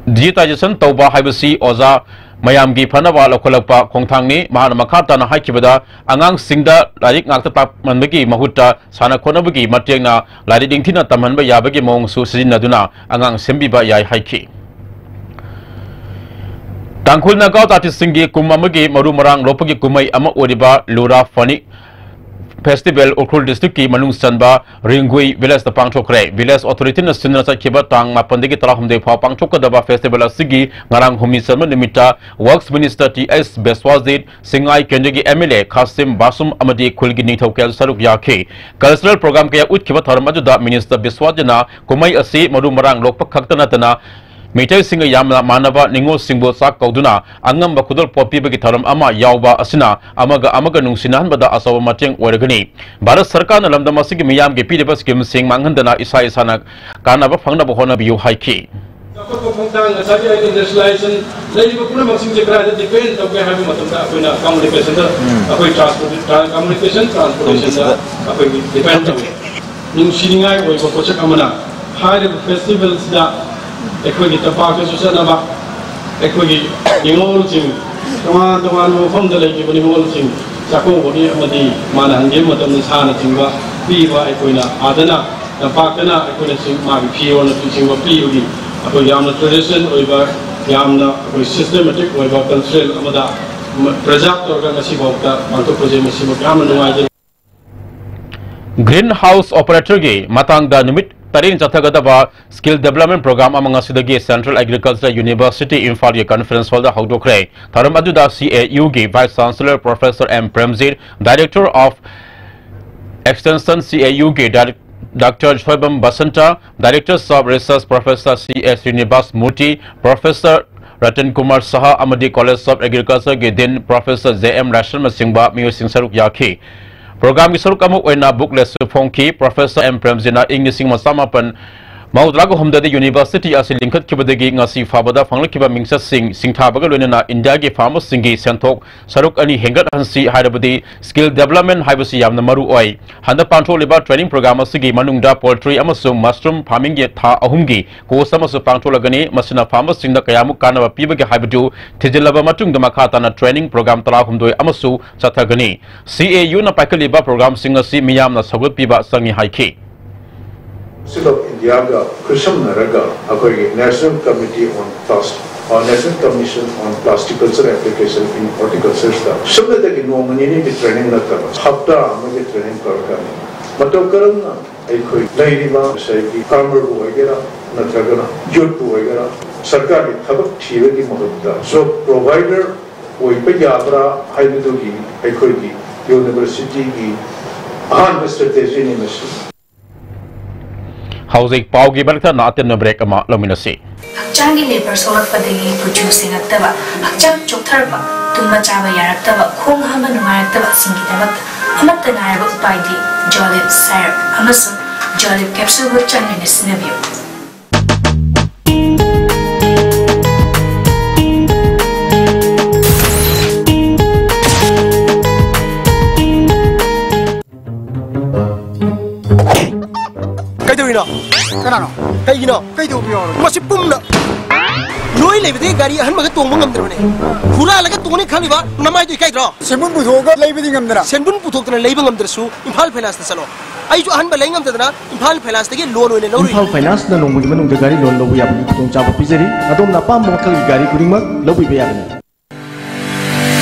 digitization ꯇꯧꯕ ꯍꯥꯏꯕꯁꯤ ꯑꯣꯖꯥ ꯃꯌꯥꯝꯒꯤ ꯐꯅꯕ ꯂꯧꯈꯠꯂꯛꯄ ꯈꯣꯡꯊꯥꯡꯅꯤ꯫ ꯃꯍꯥꯛꯅ ꯃꯈꯥ ꯇꯥꯅ ꯍꯥꯏꯈꯤꯕꯗ, ꯑꯉꯥꯡꯁꯤꯡꯗ ꯂꯥꯏꯔꯤꯛ ꯉꯥꯛꯇ ꯇꯥꯛꯃꯟꯕꯒꯤ ꯃꯍꯨꯠꯇ ꯁꯥꯟꯅ ꯈꯣꯠꯅꯕꯒꯤ ꯃꯇꯦꯡꯅ ꯂꯥꯏꯔꯤꯛ ꯅꯤꯡꯊꯤꯅ ꯇꯝꯍꯟꯕ ꯌꯥꯕꯒꯤ ꯃꯑꯣꯡꯁꯨ ꯁꯤꯖꯤꯟꯅꯗꯨꯅ ꯑꯉꯥꯡ ꯁꯦꯝꯕꯤꯕ ꯌꯥꯏ ꯍꯥꯏꯈꯤ꯫ ꯇꯥꯡꯈꯨꯜ ꯅꯥꯒꯥ ꯖꯥꯇꯤꯁꯤꯡꯒꯤ ꯀꯨꯝ ꯑꯃꯒꯤ ꯃꯔꯨ ꯃꯔꯥꯡ ꯂꯣꯛꯄꯒꯤ ꯀꯨꯝꯍꯩ ꯑꯃ ꯑꯣꯏꯔꯤꯕ ꯂꯨꯔꯥ ꯐꯅꯤ Festival ꯎꯈ꯭ꯔꯨꯜ districtꯀꯤ ꯃꯅꯨꯡ ꯆꯟꯕ ꯔꯤꯡꯒꯨꯏ villageꯇ ꯄꯥꯡꯊꯣꯛꯈ꯭ꯔꯦ꯫ Village authorityꯅ ꯁꯤꯟꯗꯨꯅ ꯆꯠꯈꯤꯕ ꯇꯥꯡ ꯃꯥꯄꯟꯗꯒꯤ ꯇꯔꯥꯍꯨꯝꯗꯣꯏ ꯐꯥꯎ ꯄꯥꯡꯊꯣꯛꯀꯗꯕ festival ꯑꯁꯤꯒꯤ ꯉꯔꯥꯡ ꯍꯨꯝꯅꯤ ꯆꯟꯕ ꯅꯨꯃꯤꯠꯇ Works Minister T S ꯕꯤꯁ꯭ꯋꯥꯖꯤꯠ, ꯁꯤꯡꯉꯥꯏ ꯀꯦꯟꯗ꯭ꯔꯒꯤ M L A ꯈꯥꯁꯤꯝ ꯕꯥꯁꯨꯝ ꯑꯃꯗꯤ ꯈꯨꯜꯒꯤ ꯅꯤꯡꯊꯧ ꯀꯌꯥꯁꯨ ꯁꯔꯨꯛ ꯌꯥꯈꯤ꯫ Cultural program ꯀꯌꯥ ꯎꯠꯈꯤꯕ ꯊꯧꯔꯝ ꯑꯗꯨꯗ Minister ꯕꯤꯁ꯭ꯋꯥꯖꯤꯠꯅ ꯀꯨꯝꯍꯩ ꯑꯁꯤ ꯃꯔꯨ ꯃꯔꯥꯡ ꯂꯣꯛꯄ ꯈꯛꯇ ꯅꯠꯇꯅ ꯃꯤꯇꯩꯁꯤꯡꯒ ꯌꯥꯝꯅ ꯃꯥꯟꯅꯕ ꯅꯤꯉꯣꯜꯁꯤꯡꯕꯨ ꯆꯥꯛ ꯀꯧꯗꯨꯅ ꯑꯉꯝꯕ ꯈꯨꯗꯣꯜꯄꯣꯠ ꯄꯤꯕꯒꯤ ꯊꯧꯔꯝ ꯑꯃ ꯌꯥꯎꯕ ꯑꯁꯤꯅ ꯑꯃꯒ ꯑꯃꯒ ꯅꯨꯡꯁꯤꯅꯍꯟꯕꯗ ꯑꯆꯧꯕ ꯃꯇꯦꯡ ꯑꯣꯏꯔꯒꯅꯤ꯫ ꯚꯥꯔꯠ ꯁꯔꯀꯥꯔꯅ ꯂꯝꯗꯝ ꯑꯁꯤꯒꯤ ꯃꯤꯌꯥꯝꯒꯤ ꯄꯤꯔꯤꯕ scheme ꯁꯤꯡ ꯃꯥꯡꯍꯟꯗꯅ ꯏꯁꯥ ꯏꯁꯥꯅ ꯀꯥꯟꯅꯕ ꯐꯪꯅꯕ ꯍꯣꯠꯅꯕꯤꯌꯨ ꯍꯥꯏꯈꯤ꯫ ꯆꯥꯎꯈꯠꯄ ꯈꯣꯡꯊꯥꯡ, ꯉꯁꯥꯏꯒꯤ ꯑꯩꯅ industrialization, ꯂꯩꯔꯤꯕ ꯄꯨꯝꯅꯃꯛꯁꯤꯡꯁꯦ ꯀꯗꯥꯏꯗ depend ꯇꯧꯒꯦ ꯍꯥꯏꯕ ꯃꯇꯝꯗ ꯑꯩꯈꯣꯏꯅ communicationꯗ, ꯎꯝ꯫ ꯑꯩꯈꯣꯏ transport, tra-, communication, transportationꯗ ꯇꯨꯡꯒꯤꯁꯤꯗ꯫ ꯑꯩꯈꯣꯏꯒꯤ depend ꯇꯧꯏ꯫ ꯅꯨꯡꯁꯤꯅꯤꯡꯉꯥꯏ ꯑꯣꯏꯕ ꯄꯣꯠꯁꯛ ꯑꯃꯅ ꯍꯥꯏꯔꯤꯕ festivalꯁꯤꯗ ꯑꯩꯈꯣꯏꯒꯤ ꯇꯝꯄꯥꯛꯇꯁꯨ ꯆꯠꯅꯕ, ꯑꯩꯈꯣꯏꯒꯤ ꯅꯤꯉꯣꯜꯁꯤꯡ ꯇꯣꯉꯥꯟ ꯇꯣꯉꯥꯟꯕ ꯃꯐꯝꯗ ꯂꯩꯈꯤꯕ ꯅꯤꯉꯣꯜꯁꯤꯡ ꯆꯥꯛꯀꯧꯕꯒꯤ ꯑꯃꯗꯤ ꯃꯥꯅ ꯍꯟꯈꯤꯕ ꯃꯇꯝꯗ ꯁꯥꯅꯆꯤꯡꯕ ꯄꯤꯕ, ꯑꯩꯈꯣꯏꯅ ꯑꯥꯗꯅ ꯇꯝꯄꯥꯛꯇꯅ ꯑꯩꯈꯣꯏꯅ ꯁꯤ-, ꯃꯥꯒꯤ ꯐꯤꯔꯣꯜꯅꯆꯤꯡꯕ ꯄꯤꯕꯒꯤ ꯑꯩꯈꯣꯏ ꯌꯥꯝꯅ tradition ꯑꯣꯏꯕ, ꯌꯥꯝꯅ ꯑꯩꯈꯣꯏ systematic ꯑꯣꯏꯕ cultural ꯑꯃꯗ ꯃ-, preserve ꯇꯧꯔꯒ ꯉꯁꯤꯐꯥꯎꯗ ꯄꯥꯡꯊꯣꯛꯄꯁꯦ ꯃꯁꯤꯃꯛ ꯌꯥꯝꯅ ꯅꯨꯡꯉꯥꯏꯖꯩ꯫ Green house operatorꯒꯤ ꯃꯇꯥꯡꯗ ꯅꯨꯃꯤꯠ ꯇꯔꯦꯠ ꯆꯠꯊꯒꯗꯕ Skill Development Program ꯑꯃ ꯉꯁꯤꯗꯒꯤ Central Agriculture University ꯏꯝꯐꯥꯜꯒꯤ Conference Hallꯗ ꯍꯧꯗꯣꯛꯈ꯭ꯔꯦ꯫ ꯊꯧꯔꯝ ꯑꯗꯨꯗ C A Uꯒꯤ Vice Chancellor Professor M Premjit, Director of Extension C A Uꯒꯤ Dir-, Doctor Shoibam Basanta, Director of Research Professor C A Srinivas Murthy, Professor Ratan Kumar Saha ꯑꯃꯗꯤ College of Agricultureꯒꯤ Dean Professor J M ꯔꯥꯁꯟꯅꯆꯤꯡꯕ ꯃꯤꯑꯣꯏꯁꯤꯡ ꯁꯔꯨꯛ ꯌꯥꯈꯤ꯫ Programꯒꯤ ꯁꯔꯨꯛ ꯑꯃ ꯑꯣꯏꯅ bookletꯁꯨ ꯐꯣꯡꯈꯤ꯫ Professor M Premjitꯅ ꯏꯪ ꯂꯤꯁꯤꯡ ꯑꯃ ꯆꯃꯥꯄꯟ ꯃꯧꯗ꯭ꯔꯥꯒ ꯍꯨꯝꯗꯣꯏꯗ university ꯑꯁꯤ ꯂꯤꯡꯈꯠꯈꯤꯕꯗꯒꯤ ꯉꯁꯤ ꯐꯥꯎꯕꯗ ꯐꯪꯂꯛꯈꯤꯕ ꯃꯤꯡꯆꯠꯁꯤꯡ ꯁꯤꯡꯊꯥꯕꯒ ꯂꯣꯏꯅꯅ ꯏꯟꯗꯤꯌꯥꯒꯤ farmerꯁꯤꯡꯒꯤ ꯁꯦꯟꯊꯣꯛ ꯁꯔꯨꯛ ꯑꯅꯤ ꯍꯦꯟꯒꯠꯍꯟꯁꯤ ꯍꯥꯏꯔꯕꯗꯤ skill development ꯍꯥꯏꯕꯁꯤ ꯌꯥꯝꯅ ꯃꯔꯨ ꯑꯣꯏ꯫ ꯍꯟꯗꯛ ꯄꯥꯡꯊꯣꯛꯂꯤꯕ training program ꯑꯁꯤꯒꯤ ꯃꯅꯨꯡꯗ poultry ꯑꯃꯁꯨꯡ mushroom farmingꯒꯤ ꯊꯥ ꯑꯍꯨꯝꯒꯤ course ꯑꯃꯁꯨ ꯄꯥꯡꯊꯣꯛꯂꯒꯅꯤ꯫ ꯃꯁꯤꯅ farmerꯁꯤꯡꯗ ꯀꯌꯥꯃꯨꯛ ꯀꯥꯟꯅꯕ ꯄꯤꯕꯒꯦ ꯍꯥꯏꯕꯗꯨ ꯊꯤꯖꯤꯜꯂꯕ ꯃꯇꯨꯡꯗ ꯃꯈꯥ ꯇꯥꯅ training program ꯇꯔꯥꯍꯨꯝꯗꯣꯏ ꯑꯃꯁꯨ ꯆꯠꯊꯒꯅꯤ꯫ C A Uꯅ ꯄꯥꯏꯈꯠꯂꯤꯕ programꯁꯤꯡ ꯑꯁꯤ ꯃꯤꯌꯥꯝꯅ ꯁꯧꯒꯠꯄꯤꯕ ꯆꯪꯏ ꯍꯥꯏꯈꯤ꯫ Council of Indiaꯒ ꯈꯨꯠꯁꯝꯅꯔꯒ ꯑꯩꯈꯣꯏꯒꯤ National Committee on Plastic, ꯑ, National Commission on Plasticulture Application in Horticultureꯗ ꯁꯨꯞꯅꯇꯒꯤ ꯅꯣꯡꯃ ꯅꯤꯅꯤꯒꯤ training ꯅꯠꯇꯕ ꯍꯞꯇꯥ ꯑꯃꯒꯤ training ꯇꯧꯔꯀꯥꯟꯗ ꯃꯇꯧ ꯀꯔꯝꯅ ꯑꯩꯈꯣꯏ ꯂꯩꯔꯤꯕ ꯉꯁꯥꯏꯒꯤ farmerꯕꯨ ꯑꯣꯏꯒꯦꯔꯥ ꯅꯠꯇ꯭ꯔꯒꯅ youthꯄꯨ ꯑꯣꯏꯒꯦꯔꯥ ꯁꯔꯀꯥꯔꯒꯤ ꯊꯕꯛ ꯊꯤꯕꯒꯤ ꯃꯍꯨꯠꯇ job provider ꯑꯣꯏꯕ ꯌꯥꯕ꯭ꯔꯥ ꯍꯥꯏꯕꯗꯨꯒꯤ ꯑꯩꯈꯣꯏꯒꯤ universityꯒꯤ ꯑꯍꯥꯟꯕ strategyꯅꯤ ꯃꯁꯤ꯫ ꯍꯧꯖꯤꯛ ꯄꯥꯎꯒꯤ ꯃꯔꯛꯇ ꯑꯇꯦꯟꯕ break ꯑꯃ ꯂꯧꯃꯤꯟꯅꯁꯤ꯫ ꯍꯛꯆꯥꯡꯒꯤ ꯂꯦꯕꯔ ꯁꯣꯛꯂꯛꯄꯗꯒꯤ ꯀꯨꯆꯨ ꯁꯦꯡꯉꯛꯇꯕ, ꯍꯛꯆꯥꯡ ꯆꯣꯛꯊꯔꯛꯄ, ꯇꯨꯝꯕ ꯆꯥꯕ ꯌꯥꯔꯛꯇꯕ, ꯈꯣꯡ ꯍꯥꯝꯕ ꯅꯨꯡꯉꯥꯏꯔꯛꯇꯕꯁꯤꯡꯒꯤꯗꯃꯛꯇ ꯑꯃꯠꯇ ꯉꯥꯏꯔꯕ ꯎꯄꯥꯏꯗꯤ Jolib syrup ꯑꯃꯁꯨꯡ Jolib capsuleꯕꯨ ꯆꯥꯡ ꯅꯥꯏꯅ ꯁꯤꯖꯤꯟꯅꯕꯤꯌꯨ꯫ ꯀꯩꯗꯧꯔꯤꯅꯣ? ꯀꯅꯥꯅꯣ? ꯀꯩꯒꯤꯅꯣ? ꯀꯩꯗꯧꯕ ꯌꯥꯎꯔꯒꯦ? ꯃꯁꯤ ꯄꯨꯝꯅ ꯂꯣꯏ ꯂꯩꯕꯗꯒꯤ ꯒꯥꯔꯤ ꯑꯍꯟꯕꯒ ꯇꯣꯡꯕ ꯉꯝꯗ꯭ꯔꯕꯅꯦ꯫ ꯍꯨꯔꯥꯜꯂꯒ ꯇꯣꯡꯅꯤ ꯈꯜꯂꯤꯕ ꯅꯃꯥꯏꯗꯣ ꯏꯀꯥꯏꯗ꯭ꯔꯣ? ꯁꯦꯟꯕꯨꯟ ꯄꯨꯊꯣꯛꯑꯒ ꯂꯩꯕꯗꯤ ꯉꯝꯗꯅ? ꯁꯦꯟꯕꯨꯟ ꯄꯨꯊꯣꯛꯇꯅ ꯂꯩꯕ ꯉꯝꯗ꯭ꯔꯁꯨ ꯏꯝꯐꯥꯜ ꯐꯥꯏꯅꯥꯟꯁꯇ ꯆꯠꯂꯣ꯫ ꯑꯩꯁꯨ ꯑꯍꯟꯕ ꯂꯩ ꯉꯝꯗꯗꯅ ꯏꯝꯐꯥꯜ ꯐꯥꯏꯅꯥꯟꯁꯇꯒꯤ ꯂꯣꯟ ꯑꯣꯏꯅ ꯂꯧꯔꯨꯏ꯫ ꯏꯝꯐꯥꯜ ꯐꯥꯏꯅꯥꯟꯁꯅ ꯅꯣꯡꯃꯒꯤ ꯃꯅꯨꯡꯗ ꯒꯥꯔꯤ ꯂꯣꯟ ꯂꯧꯕ ꯌꯥꯕꯒꯤ ꯈꯨꯗꯣꯡꯆꯥꯕ ꯄꯤꯖꯔꯤ꯫ ꯑꯗꯣꯝꯅ ꯑꯄꯥꯝꯕ ꯃꯈꯜꯒꯤ ꯒꯥꯔꯤ ꯈꯨꯗꯤꯡꯃꯛ ꯂꯧꯕꯤꯕ ꯌꯥꯒꯅꯤ꯫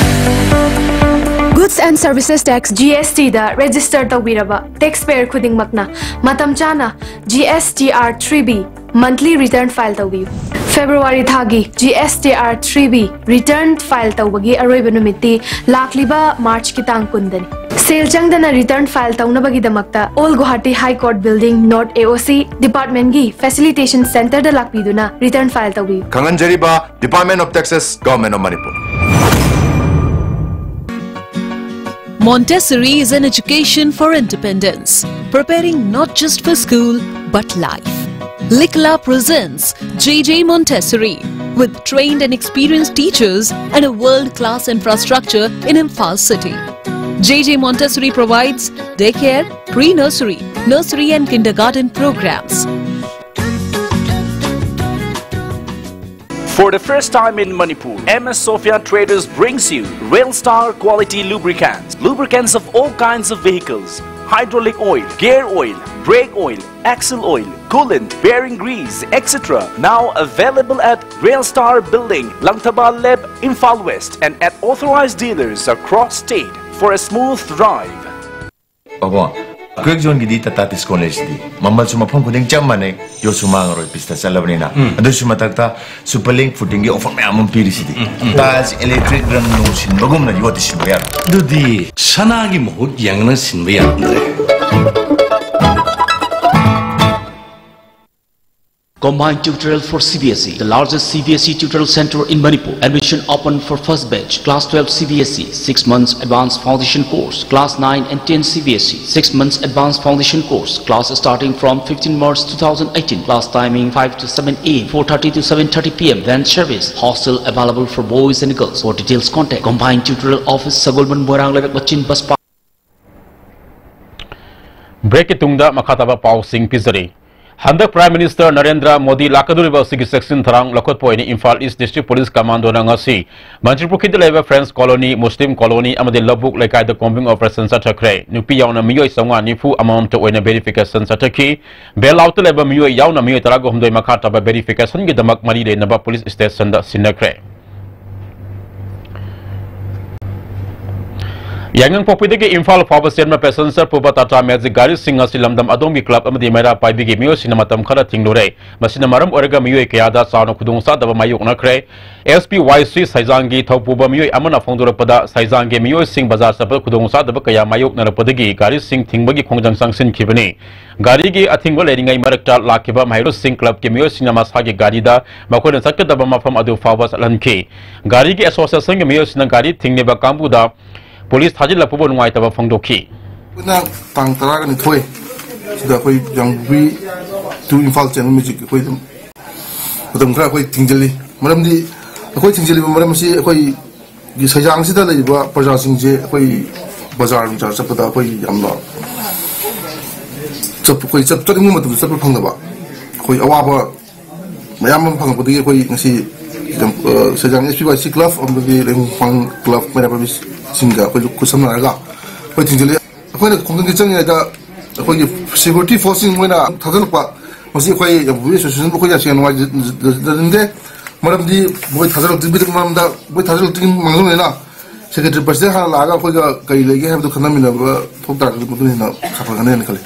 Goods and Services Tax, G S T, the register ꯇꯧꯕꯤꯔꯕ taxpayer ꯈꯨꯗꯤꯡꯃꯛꯅ ꯃꯇꯝ ꯆꯥꯅ G S T R three B monthly return file ꯇꯧꯕꯤꯌꯨ꯫ February ꯊꯥꯒꯤ G S T R three B return file ꯇꯧꯕꯒꯤ ꯑꯔꯣꯏꯕ ꯅꯨꯃꯤꯠꯇꯤ ꯂꯥꯛꯂꯤꯕ March ꯀꯤ ꯇꯥꯡ ꯀꯨꯟꯗꯅꯤ꯫ ꯁꯦꯜ ꯆꯪꯗꯅ return file ꯇꯧꯅꯕꯒꯤꯗꯃꯛꯇ Old Guwahati High Court Building, North A O C department ꯀꯤ facilitation center ꯗ ꯂꯥꯛꯄꯤꯗꯨꯅ return file ꯇꯧꯕꯤꯌꯨ꯫ ꯈꯪꯍꯟꯖꯔꯤꯕ Department of Taxes, Government of Manipur. Montessori is an education for independence, preparing not just for school but life. Likla presents J J Montessori, with trained and experienced teachers and a world class infrastructure in Imphal city. J J Montessori provides daycare, pre nursery, nursery and kindergarten programs. For the first time in Manipur, M S Sophia Traders brings you Rail Star quality lubricants. Lubricants of all kinds of vehicles, hydraulic oil, gear oil, brake oil, axle oil, coolant, bearing grease, et cetera. Now available at Rail Star Building, Langthaba Leb, Imphal West, and at authorized dealers across state for a smooth drive. ꯄꯥꯕꯣ, quake ꯖꯣꯟꯒꯤꯗꯤ ꯇꯥꯇꯥ ꯇꯤꯁꯀꯣꯟ ꯂꯩꯁꯤꯗꯤ꯫ ꯃꯃꯜꯁꯨ ꯃꯐꯝ ꯈꯨꯗꯤꯡ ꯆꯞ ꯃꯥꯟꯅꯩ, ꯌꯣꯠꯁꯨ ꯃꯥꯡꯉꯔꯣꯏ, ꯄꯤꯁꯇ ꯆꯠꯂꯕꯅꯤꯅ꯫ ꯎꯝ꯫ ꯑꯗꯨꯁꯨ ꯃꯊꯛꯇ Super Link Footing ꯒꯤ offer ꯃꯌꯥꯝ ꯑꯃ ꯄꯤꯔꯤꯁꯤꯗꯤ꯫ ꯎꯝ, ꯎꯝ꯫ Tiles, electric ꯔꯪ ꯅꯨꯡ ꯁꯤꯟꯕꯒꯨꯝꯅ ꯌꯣꯠꯇꯤ ꯁꯤꯟꯕ ꯌꯥꯔꯣꯏ꯫ ꯑꯗꯨꯗꯤ ꯁꯅꯥꯒꯤ ꯃꯍꯨꯠ ꯌꯦꯡꯉꯅ ꯁꯤꯟꯕ ꯌꯥꯔꯝꯗ꯭ꯔꯦ꯫ Combined tutorial for C B S E, the largest C B S E tutorial center in Manipur. Admission open for first batch, class twelve C B S E, six months advanced foundation course, class nine and ten C B S E, six months advanced foundation course, class starting from fifteen March two thousand eighteen, class timing five to seven A M, four thirty to seven thirty P M, van service, hostel available for boys and girls. For details, contact Combined Tutorial Office, Sagolband, Moirang Leibak Machine, bus park. Break ꯀꯤ ꯇꯨꯡꯗ ꯃꯈꯥ ꯇꯥꯕ ꯄꯥꯎꯁꯤꯡ ꯄꯤꯖꯔꯤ꯫ ꯍꯟꯗꯛ Prime Minister Narendra Modi ꯂꯥꯛꯀꯗꯧꯔꯤꯕ ꯑꯁꯤꯒꯤ ꯆꯦꯛꯁꯤꯟ ꯊꯧꯔꯥꯡ ꯂꯧꯈꯠꯄ ꯑꯣꯏꯅ Imphal East District Police Commando ꯅ ꯉꯁꯤ ꯃꯟꯇ꯭ꯔꯤꯄꯨꯈ꯭ꯔꯤꯗ ꯂꯩꯕ French Colony, Muslim Colony ꯑꯃꯗꯤ ꯂꯧꯕꯨꯛ ꯂꯩꯀꯥꯏꯗ combing operation ꯆꯠꯊꯈ꯭ꯔꯦ꯫ ꯅꯨꯄꯤ ꯌꯥꯎꯅ ꯃꯤꯑꯣꯏ ꯆꯥꯝꯃꯉꯥ ꯅꯤꯐꯨ ꯑꯃꯃꯝꯇ ꯑꯣꯏꯅ verification ꯆꯠꯊꯈꯤ꯫ Bail out ꯇ ꯂꯩꯕ ꯃꯤꯑꯣꯏ ꯌꯥꯎꯅ ꯃꯤꯑꯣꯏ ꯇꯔꯥꯒ ꯍꯨꯝꯗꯣꯏ ꯃꯈꯥ ꯇꯥꯕ verification ꯒꯤꯗꯃꯛ ꯃꯔꯤ ꯂꯩꯅꯕ police station ꯗ ꯁꯤꯟꯅꯈ꯭ꯔꯦ꯫ ꯌꯥꯏꯉꯪꯄꯣꯛꯄꯤꯗꯒꯤ ꯏꯝꯐꯥꯜ ꯐꯥꯎꯕ ꯆꯦꯟꯕ passenger ꯄꯨꯕ Tata Magic ꯒꯥꯔꯤꯁꯤꯡ ꯑꯁꯤ ꯂꯝꯗꯝ ꯑꯗꯣꯝꯒꯤ club ꯑꯃꯗꯤ ꯃꯩꯔꯥ ꯄꯥꯏꯕꯤꯒꯤ ꯃꯤꯑꯣꯏꯁꯤꯡꯅ ꯃꯇꯝ ꯈꯔ ꯊꯤꯡꯂꯨꯔꯦ꯫ ꯃꯁꯤꯅ ꯃꯔꯝ ꯑꯣꯏꯔꯒ ꯃꯤꯑꯣꯏ ꯀꯌꯥꯗ ꯆꯥꯎꯅ ꯈꯨꯗꯣꯡꯆꯥꯗꯕ ꯃꯥꯌꯣꯛꯅꯈ꯭ꯔꯦ꯫ S P Y C ꯁꯩꯖꯥꯡꯒꯤ ꯊꯧꯄꯨꯕ ꯃꯤꯑꯣꯏ ꯑꯃꯅ ꯐꯣꯡꯗꯣꯔꯛꯄꯗ, ꯁꯩꯖꯥꯡꯒꯤ ꯃꯤꯑꯣꯏꯁꯤꯡ ꯕꯖꯥꯔ ꯆꯠꯄꯗ ꯈꯨꯗꯣꯡꯆꯥꯗꯕ ꯀꯌꯥ ꯃꯥꯌꯣꯛꯅꯔꯛꯄꯗꯒꯤ ꯒꯥꯔꯤꯁꯤꯡ ꯊꯤꯡꯕꯒꯤ ꯈꯣꯡꯖꯪ ꯆꯪꯁꯤꯟꯈꯤꯕꯅꯤ꯫ ꯒꯥꯔꯤꯒꯤ ꯑꯊꯤꯡꯕ ꯂꯩꯔꯤꯉꯩ ꯃꯔꯛꯇ ꯂꯥꯛꯈꯤꯕ ꯃꯍꯩꯔꯣꯏꯁꯤꯡ club ꯀꯤ ꯃꯤꯑꯣꯏꯁꯤꯡꯅ ꯃꯁꯥꯒꯤ ꯒꯥꯔꯤꯗ ꯃꯈꯣꯏꯅ ꯆꯠꯀꯗꯕ ꯃꯐꯝ ꯑꯗꯨ ꯐꯥꯎꯕ ꯆꯠꯍꯟꯈꯤ꯫ ꯒꯥꯔꯤꯒꯤ association ꯒꯤ ꯃꯤꯑꯣꯏꯁꯤꯡꯅ ꯒꯥꯔꯤ ꯊꯤꯡꯂꯤꯕ ꯀꯥꯡꯕꯨꯗ ꯄꯨꯂꯤꯁ ꯊꯥꯖꯤꯜꯂꯛꯄꯕꯨ ꯅꯨꯡꯉꯥꯏꯇꯕ ꯐꯣꯡꯗꯣꯛꯈꯤ꯫ ꯑꯩꯈꯣꯏꯅ ꯇꯥꯡ ꯇꯔꯥꯒ ꯅꯤꯊꯣꯏ ꯁꯤꯗ ꯑꯩꯈꯣꯏ ꯌꯥꯏꯉꯪꯄꯣꯛꯄꯤ to ꯏꯝꯐꯥꯜ ꯆꯦꯟꯕ magic ꯑꯩꯈꯣꯏ ꯑꯗꯨꯝ ꯃꯇꯝ ꯈꯔ ꯑꯩꯈꯣꯏ ꯊꯤꯡꯖꯤꯜꯂꯤ꯫ ꯃꯔꯝꯗꯤ ꯑꯩꯈꯣꯏ ꯊꯤꯡꯖꯤꯜꯂꯤꯕ ꯃꯔꯝ ꯑꯁꯤ ꯑꯩꯈꯣꯏꯒꯤ ꯁꯩꯖꯥꯡꯁꯤꯗ ꯂꯩꯔꯤꯕ ꯄ꯭ꯔꯖꯥꯁꯤꯡꯁꯦ ꯑꯩꯈꯣꯏ ꯕꯖꯥꯔ ꯅꯨꯡꯖꯥꯔ ꯆꯠꯄꯗ ꯑꯩꯈꯣꯏ ꯌꯥꯝꯅ ꯆꯠꯄ, ꯑꯩꯈꯣꯏ ꯆꯠ-, ꯆꯠꯅꯤꯡꯕ ꯃꯇꯝꯗ ꯆꯠꯄ ꯐꯪꯗꯕ, ꯑꯩꯈꯣꯏ ꯑꯋꯥꯕ ꯃꯌꯥꯝ ꯑꯃ ꯐꯪꯉꯛꯄꯗꯒꯤ ꯑꯩꯈꯣꯏ ꯉꯁꯤ ꯌꯥꯝ, ꯑ, ꯁꯩꯖꯥꯡ S P Y C club ꯑꯃꯗꯤ ꯂꯩꯃꯈꯣꯡ ꯈꯥꯡ club ꯃꯩꯔꯥ ꯄꯥꯏꯕꯤꯁꯤꯡꯒ ꯑꯩꯈꯣꯏꯁꯨ ꯈꯨꯠꯁꯝꯅꯔꯒ ꯑꯩꯈꯣꯏ ꯊꯤꯡꯖꯤꯜꯂꯤ꯫ ꯑꯩꯈꯣꯏꯅ ꯈꯣꯡꯖꯪꯒꯤ ꯆꯪꯉꯤꯉꯩꯗ ꯑꯩꯈꯣꯏꯒꯤ security force ꯁꯤꯡ ꯃꯣꯏꯅ ꯊꯥꯖꯤꯜꯂꯛꯄ, ꯃꯁꯤ ꯑꯩꯈꯣꯏ ꯌꯥꯏꯉꯪꯄꯣꯛꯄꯤ association ꯑꯩꯈꯣꯏ ꯌꯥꯝ ꯊꯤꯅ ꯅꯨꯡꯉꯥꯏꯖ-, ꯖ-, ꯖꯅꯤꯡꯗꯦ꯫ ꯃꯔꯝꯗꯤ ꯃꯣꯏ ꯊꯥꯖꯤꯜꯂꯛꯇ꯭ꯔꯤꯕꯒꯤ ꯃꯔꯝꯗ, ꯃꯣꯏ ꯊꯥꯖꯤꯜꯂꯛꯇ꯭ꯔꯤꯉꯩ ꯃꯥꯡꯖꯧꯅꯅ secretary president ꯍꯥꯟꯅ ꯂꯥꯛꯑꯒ ꯑꯩꯈꯣꯏꯒ ꯀꯔꯤ ꯂꯩꯒꯦ ꯍꯥꯏꯕꯗꯨ ꯈꯟꯅꯃꯤꯟꯅꯕ ꯊꯣꯛ ꯇꯥꯔꯒꯗꯤ ꯃꯗꯨꯅ ꯍꯦꯟꯅ ꯁꯥꯐꯒꯅꯤ ꯍꯥꯏꯅ ꯈꯜꯂꯤ꯫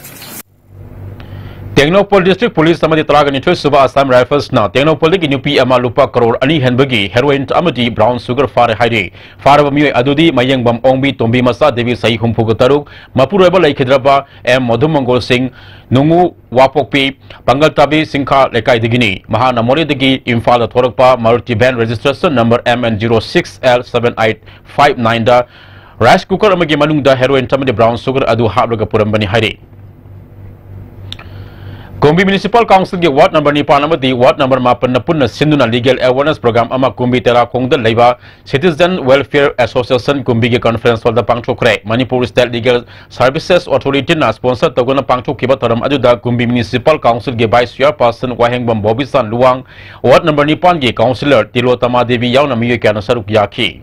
ꯇꯦꯡꯅꯧꯄꯜ District Police ꯑꯃꯗꯤ ꯇꯔꯥꯒ ꯅꯤꯊꯣꯏ ꯁꯨꯕ Assam Rifles ꯅ ꯇꯦꯡꯅꯧꯄꯜꯗꯒꯤ ꯅꯨꯄꯤ ꯑꯃ ꯂꯨꯄꯥ ꯀꯔꯣꯔ ꯑꯅꯤ ꯍꯦꯟꯕꯒꯤ heroin ꯑꯃꯗꯤ brown sugar ꯐꯥꯔꯦ ꯍꯥꯏꯔꯤ꯫ ꯐꯥꯔꯕ ꯃꯤꯑꯣꯏ ꯑꯗꯨꯗꯤ ꯃꯌꯦꯡꯕꯝ ꯑꯣꯡꯕꯤ, ꯇꯣꯝꯕꯤ ꯃꯆꯥ ꯗꯦꯕꯤ, ꯆꯍꯤ ꯍꯨꯝꯐꯨꯒ ꯇꯔꯨꯛ, ꯃꯄꯨꯔꯣꯏꯕ ꯂꯩꯈꯤꯗ꯭ꯔꯕ ꯑꯦꯝ ꯃꯙꯨꯃꯪꯒꯣꯜ ꯁꯤꯡ, ꯅꯨꯡꯉꯨ ꯋꯥꯄꯣꯛꯄꯤ, ꯄꯥꯡꯒꯜꯇꯥꯕꯤ ꯆꯤꯡꯈꯥ ꯂꯩꯀꯥꯏꯗꯒꯤꯅꯤ꯫ ꯃꯍꯥꯛꯅ ꯃꯣꯔꯦꯗꯒꯤ ꯏꯝꯐꯥꯜꯗ ꯊꯣꯔꯛꯄ Maruti van registration number M N zero six L seven eight five nine ꯗ rice cooker ꯑꯃꯒꯤ ꯃꯅꯨꯡꯗ heroin ꯑꯃꯗꯤ brown sugar ꯑꯗꯨ ꯍꯥꯞꯂꯒ ꯄꯨꯔꯝꯕꯅꯤ ꯍꯥꯏꯔꯤ꯫ ꯀꯨꯝꯕꯤ Municipal Council ꯒꯤ ward number ꯅꯤꯄꯥꯟ ꯑꯃꯗꯤ ward number ꯃꯥꯄꯟꯅ ꯄꯨꯟꯅ ꯁꯤꯟꯗꯨꯅ legal awareness program ꯑꯃ ꯀꯨꯝꯕꯤ ꯇꯦꯔꯥꯈꯣꯡꯗ ꯂꯩꯕ Citizen Welfare Association ꯀꯨꯝꯕꯤꯒꯤ conference hall ꯗ ꯄꯥꯡꯊꯣꯛꯈ꯭ꯔꯦ꯫ Manipur State Legal Services Authority ꯅ sponsor ꯇꯧꯗꯨꯅ ꯄꯥꯡꯊꯣꯛꯈꯤꯕ ꯊꯧꯔꯝ ꯑꯗꯨꯗ ꯀꯨꯝꯕꯤ Municipal Council ꯒꯤ Vice Chairperson ꯋꯥꯍꯦꯡꯕꯝ ꯕꯣꯕꯤꯆꯥꯟ Luwang, ward number ꯅꯤꯄꯥꯟꯒꯤ councillor ꯇꯤꯂꯣꯇꯃꯥ Devi ꯌꯥꯎꯅ ꯃꯤꯑꯣꯏ ꯀꯌꯥꯅ ꯁꯔꯨꯛ ꯌꯥꯈꯤ꯫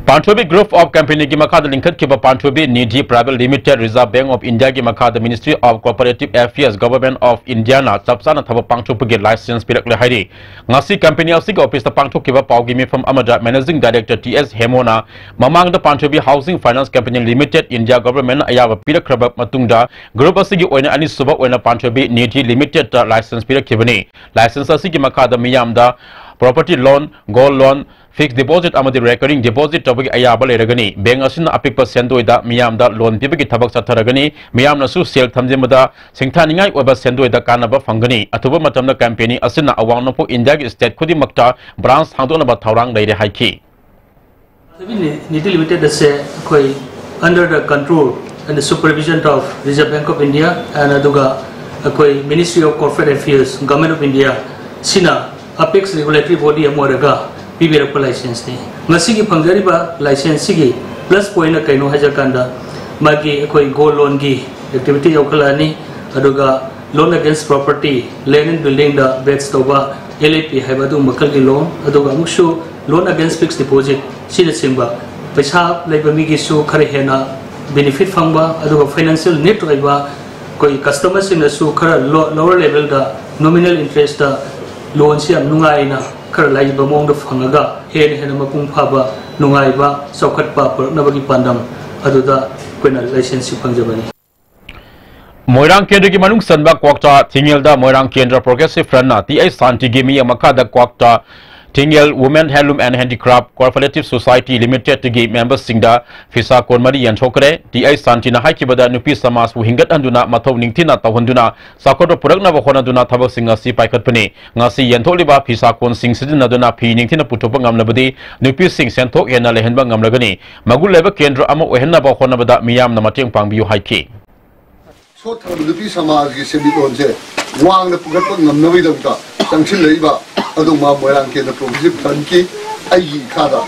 ꯄꯥꯟꯊꯣꯏꯕꯤ Group of Companyꯒꯤ ꯃꯈꯥꯗ ꯂꯤꯡꯈꯠꯈꯤꯕ ꯄꯥꯟꯊꯣꯏꯕꯤ Nidhi Private Limited Reserve Bank of Indiaꯒꯤ ꯃꯈꯥꯗ Ministry of Corporative Affairs, Government of Indiaꯅ ꯆꯞ ꯆꯥꯅ ꯊꯕꯛ ꯄꯥꯡꯊꯣꯛꯄꯒꯤ license ꯄꯤꯔꯛꯂꯦ ꯍꯥꯏꯔꯤ꯫ ꯉꯁꯤ company ꯑꯁꯤꯒꯤ officeꯇ ꯄꯥꯡꯊꯣꯛꯈꯤꯕ ꯄꯥꯎꯒꯤ ꯃꯤꯐꯝ ꯑꯃꯗ Managing Director ꯇꯤ ꯑꯦꯁ ꯍꯦꯃꯣꯅ ꯃꯃꯥꯡꯗ ꯄꯥꯟꯊꯣꯏꯕꯤ Housing Finance Company Limited India Governmentꯅ ꯑꯌꯥꯕ ꯄꯤꯔꯛꯈ꯭ꯔꯕ ꯃꯇꯨꯡꯗ group ꯑꯁꯤꯒꯤ ꯑꯣꯏꯅ ꯑꯅꯤꯁꯨꯕ ꯑꯣꯏꯅ ꯄꯥꯟꯊꯣꯏꯕꯤ ꯅꯤꯙꯤ Limitedꯇ license ꯄꯤꯔꯛꯈꯤꯕꯅꯤ꯫ License ꯑꯁꯤꯒꯤ ꯃꯈꯥꯗ ꯃꯤꯌꯥꯝꯗ property loan, gold loan, fixed deposit ꯑꯃꯗꯤ recurring deposit ꯇꯧꯕꯒꯤ ꯑꯌꯥꯕ ꯂꯩꯔꯒꯅꯤ꯫ Bank ꯑꯁꯤꯅ ꯑꯄꯤꯛꯄ ꯁꯦꯟꯗꯣꯏꯗ ꯃꯤꯌꯥꯝꯗ loan ꯄꯤꯕꯒꯤ ꯊꯕꯛ ꯆꯠꯊꯔꯒꯅꯤ꯫ ꯃꯤꯌꯥꯝꯅꯁꯨ ꯁꯦꯜ ꯊꯝꯖꯤꯟꯕꯗ ꯁꯤꯡꯊꯥꯅꯤꯡꯉꯥꯏ ꯑꯣꯏꯕ ꯁꯦꯟꯗꯣꯏꯗ ꯀꯥꯟꯅꯕ ꯐꯪꯒꯅꯤ꯫ ꯑꯊꯨꯕ ꯃꯇꯝꯗ company ꯑꯁꯤꯅ ꯑꯋꯥꯡ ꯅꯣꯡꯄꯣꯛ ꯏꯟꯗꯤꯌꯥꯒꯤ state ꯈꯨꯗꯤꯡꯃꯛꯇ branch ꯍꯥꯡꯗꯣꯛꯅꯕ ꯊꯧꯔꯥꯡ ꯂꯩꯔꯦ ꯍꯥꯏꯈꯤ꯫ ꯅꯤꯙꯤ Limited ꯑꯁꯦ ꯑꯩꯈꯣꯏ under the control and the supervision of Reserve Bank of India and ꯑꯗꯨꯒ ꯑꯩꯈꯣꯏ Ministry of Corporate Affairs, Government of India ꯁꯤꯅ apex regulatory body ꯑꯃ ꯑꯣꯏꯔꯒ ꯄꯤꯕꯤꯔꯛꯄ licenseꯅꯤ꯫ ꯉꯁꯤꯒꯤ ꯐꯪꯖꯔꯤꯕ licenseꯁꯤꯒꯤ plus pointꯅ ꯀꯩꯅꯣ ꯍꯥꯏꯖ ꯀꯥꯟꯗ ꯃꯥꯒꯤ ꯑꯩꯈꯣꯏ gold loanꯒꯤ activity ꯌꯥꯎꯈꯠꯂꯛꯑꯅꯤ, ꯑꯗꯨꯒ loan against property, land and buildingꯗ base ꯇꯧꯕ L A P ꯍꯥꯏꯕ ꯑꯗꯨꯒꯨꯝꯕ ꯃꯈꯜꯒꯤ loan, ꯑꯗꯨꯒ ꯑꯃꯨꯛꯁꯨ loan against fixed deposit ꯁꯤꯅꯆꯤꯡꯕ ꯄꯩꯁꯥ ꯂꯩꯕ ꯃꯤꯒꯤꯁꯨ ꯈꯔ ꯍꯦꯟꯅ benefit ꯐꯪꯕ, ꯑꯗꯨꯒ financial need ꯑꯣꯏꯕ ꯑꯩꯈꯣꯏ customerꯁꯤꯡꯅꯁꯨ ꯈꯔ lo-, lower levelꯗ nominal interestꯇ loanꯁꯤ ꯌꯥꯝ ꯅꯨꯡꯉꯥꯏꯅ ꯈꯔ ꯂꯩꯕ ꯃꯑꯣꯡꯗ ꯐꯪꯉꯒ ꯍꯦꯟꯅ ꯍꯦꯟꯅ ꯃꯄꯨꯡ ꯐꯥꯕ ꯅꯨꯡꯉꯥꯏꯕ ꯆꯥꯎꯈꯠꯄ ꯄꯨꯔꯛꯅꯕꯒꯤ ꯄꯥꯟꯗꯝ ꯑꯗꯨꯗ ꯑꯩꯈꯣꯏꯅ licenseꯁꯤ ꯐꯪꯖꯕꯅꯤ꯫ ꯃꯣꯏꯔꯥꯡ ꯀꯦꯟꯗ꯭ꯔꯒꯤ ꯃꯅꯨꯡ ꯆꯟꯕ ꯀ꯭ꯋꯥꯛꯇꯥ ꯊꯤꯡꯉꯦꯜꯗ ꯃꯣꯏꯔꯥꯡ ꯀꯦꯟꯗ꯭ꯔ Progressive Frontꯅ ꯇꯤ ꯑꯩꯆ ꯁꯥꯟꯇꯤꯒꯤ ꯃꯤꯠꯌꯦꯡ ꯃꯈꯥꯗ ꯀ꯭ꯋꯥꯛꯇꯥ ꯊꯤꯡꯉꯦꯜ Women Handloom and Handicraft Cooperative Society Limitedꯒꯤ memberꯁꯤꯡꯗ ꯐꯤꯁꯥ ꯀꯣꯟ ꯃꯔꯤ ꯌꯦꯟꯊꯣꯛꯈ꯭ꯔꯦ꯫ ꯇꯤ ꯑꯩꯆ ꯁꯥꯟꯇꯤꯅ ꯍꯥꯏꯈꯤꯕꯗ ꯅꯨꯄꯤ ꯁꯃꯥꯖꯄꯨ ꯍꯤꯡꯒꯠꯍꯟꯗꯨꯅ ꯃꯊꯧ ꯅꯤꯡꯊꯤꯅ ꯇꯧꯍꯟꯗꯨꯅ ꯆꯥꯎꯈꯠꯄ ꯄꯨꯔꯛꯅꯕ ꯍꯣꯠꯅꯗꯨꯅ ꯊꯕꯛꯁꯤꯡ ꯑꯁꯤ ꯄꯥꯏꯈꯠꯄꯅꯤ꯫ ꯉꯁꯤ ꯌꯦꯟꯊꯣꯛꯂꯤꯕ ꯐꯤꯁꯥ ꯀꯣꯟꯁꯤꯡ ꯁꯤꯖꯤꯟꯅꯗꯨꯅ ꯐꯤ ꯅꯤꯡꯊꯤꯅ ꯄꯨꯊꯣꯛꯄ ꯉꯝꯂꯕꯗꯤ ꯅꯨꯄꯤꯁꯤꯡ ꯁꯦꯟꯊꯣꯛ ꯍꯦꯟꯅ ꯂꯩꯍꯟꯕ ꯉꯝꯂꯒꯅꯤ꯫ ꯃꯒꯨꯟ ꯂꯩꯕ ꯀꯦꯟꯗ꯭ꯔ ꯑꯃ ꯑꯣꯏꯍꯟꯅꯕ ꯍꯣꯠꯅꯕꯗ ꯃꯤꯌꯥꯝꯅ ꯃꯇꯦꯡ ꯄꯥꯡꯕꯤꯌꯨ ꯍꯥꯏꯈꯤ꯫ ꯁꯣꯠꯊꯔꯕ ꯅꯨꯄꯤ ꯁꯃꯥꯖꯒꯤ ꯁꯦꯟꯃꯤꯠꯂꯣꯟꯁꯦ ꯋꯥꯡꯅ ꯄꯨꯈꯠꯄ ꯉꯝꯅꯕꯒꯤꯗꯃꯛꯇ ꯆꯪꯁꯤꯜꯂꯛꯏꯕ ꯑꯗꯨꯒꯨꯝꯕ ꯃꯣꯏꯔꯥꯡ ꯀꯦꯟꯗ꯭ꯔ Progressive Frontꯀꯤ ꯑꯩꯒꯤ ꯏꯈꯥꯗ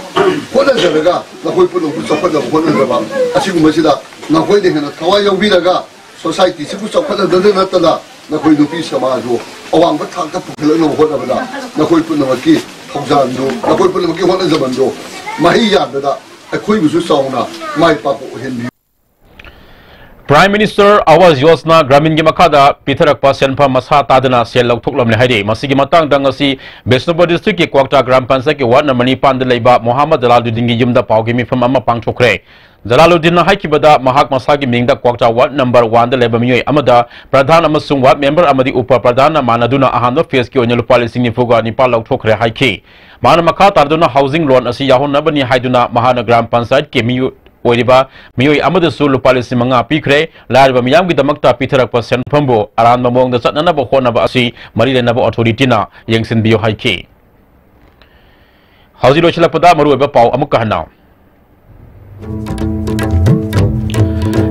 ꯍꯣꯠꯅꯖꯔꯒ ꯅꯈꯣꯏ ꯄꯨꯝꯅꯃꯛꯄꯨ ꯆꯥꯎꯈꯠꯅꯕ ꯍꯣꯠꯅꯖꯕ ꯑꯁꯤꯒꯨꯝꯕꯁꯤꯗ ꯅꯈꯣꯏꯅ ꯍꯦꯟꯅ ꯊꯋꯥꯏ ꯌꯥꯎꯕꯤꯔꯒ societyꯁꯤꯕꯨ ꯆꯥꯎꯈꯠꯍꯟꯕꯗ ꯅꯠꯇꯅ ꯅꯈꯣꯏ ꯅꯨꯄꯤ ꯁꯃꯥꯖꯕꯨ ꯑꯋꯥꯡꯕ ꯊꯥꯛꯇ ꯄꯨꯈꯠꯂꯛꯅꯕ ꯍꯣꯠꯅꯕꯗ ꯅꯈꯣꯏ ꯄꯨꯝꯅꯃꯛꯀꯤ ꯊꯧꯖꯥꯜꯗꯨ, ꯅꯈꯣꯏ ꯄꯨꯝꯅꯃꯛꯀꯤ ꯍꯣꯠꯅꯖꯃꯟꯗꯨ ꯃꯍꯩ ꯌꯥꯟꯕꯗ ꯑꯩꯈꯣꯏꯕꯨꯁꯨ ꯆꯥꯎꯅ ꯃꯥꯏ ꯄꯥꯛꯄ ꯑꯣꯏꯍꯟꯕꯤꯌꯨ꯫ Prime Minister Awas Yojana Graminꯒꯤ ꯃꯈꯥꯗ ꯄꯤꯊꯔꯛꯄ ꯁꯦꯟꯐꯝ ꯃꯁꯥ ꯇꯥꯗꯅ ꯁꯦꯜ ꯂꯧꯊꯣꯛꯂꯝꯂꯦ ꯍꯥꯏꯔꯤ꯫ ꯃꯁꯤꯒꯤ ꯃꯇꯥꯡꯗ ꯉꯁꯤ ꯕꯤꯁꯅꯨꯄꯨꯔ districtꯀꯤ ꯀ꯭ꯋꯥꯛꯇꯥ ꯒ꯭ꯔꯥꯝ ꯄꯟꯆꯥꯌꯠꯀꯤ ward number ꯅꯤꯄꯥꯟꯗ ꯂꯩꯕ ꯃꯣꯍꯥꯃꯗ ꯖꯂꯥꯂꯨꯗꯤꯟꯒꯤ ꯌꯨꯝꯗ ꯄꯥꯎꯒꯤ ꯃꯤꯐꯝ ꯑꯃ ꯄꯥꯡꯊꯣꯛꯈ꯭ꯔꯦ꯫ ꯖꯂꯥꯂꯨꯗꯤꯟꯅ ꯍꯥꯏꯈꯤꯕꯗ, ꯃꯍꯥꯛ ꯃꯁꯥꯒꯤ ꯃꯤꯡꯗ ꯀ꯭ꯋꯥꯛꯇꯥ ward number oneꯗ ꯂꯩꯕ ꯃꯤꯑꯣꯏ ꯑꯃꯗ ꯄ꯭ꯔꯙꯥꯟ ꯑꯃꯁꯨꯡ ward member ꯑꯃꯗꯤ ꯎꯄ ꯄ꯭ꯔꯙꯥꯟꯅ ꯃꯥꯟꯅꯗꯨꯅ ꯑꯍꯥꯟꯕ phaseꯀꯤ ꯑꯣꯏꯅ ꯂꯨꯄꯥ ꯂꯤꯁꯤꯡ ꯅꯤꯐꯨꯒ ꯅꯤꯄꯥꯟ ꯂꯧꯊꯣꯛꯈ꯭ꯔꯦ ꯍꯥꯏꯈꯤ꯫ ꯃꯍꯥꯛꯅ ꯃꯈꯥ ꯇꯥꯔꯗꯨꯅ housing loan ꯑꯁꯤ ꯌꯥꯎꯍꯟꯅꯕꯅꯤ ꯍꯥꯏꯗꯨꯅ ꯃꯍꯥꯛꯅ ꯒ꯭ꯔꯥꯝ ꯄꯟꯆꯥꯌꯠꯀꯤ ꯃꯤꯑꯣꯏ ꯑꯣꯏꯔꯤꯕ ꯃꯤꯑꯣꯏ ꯑꯃꯗꯁꯨ ꯂꯨꯄꯥ ꯂꯤꯁꯤꯡ ꯃꯉꯥ ꯄꯤꯈ꯭ꯔꯦ꯫ ꯂꯥꯏꯔꯕ ꯃꯤꯌꯥꯝꯒꯤꯗꯃꯛꯇ ꯄꯤꯊꯔꯛꯄ ꯁꯦꯟꯐꯝꯕꯨ ꯑꯔꯥꯟꯕ ꯃꯑꯣꯡꯗ ꯆꯠꯅꯅꯕ ꯍꯣꯠꯅꯕ ꯑꯁꯤ ꯃꯔꯤ ꯂꯩꯅꯕ authorityꯅ ꯌꯦꯡꯁꯤꯟꯕꯤꯌꯨ ꯍꯥꯏꯈꯤ꯫ ꯍꯧꯖꯤꯛ ꯂꯣꯏꯁꯤꯜꯂꯛꯄꯗ ꯃꯔꯨꯑꯣꯏꯕ ꯄꯥꯎ ꯑꯃꯨꯛꯀ ꯍꯟꯅ꯫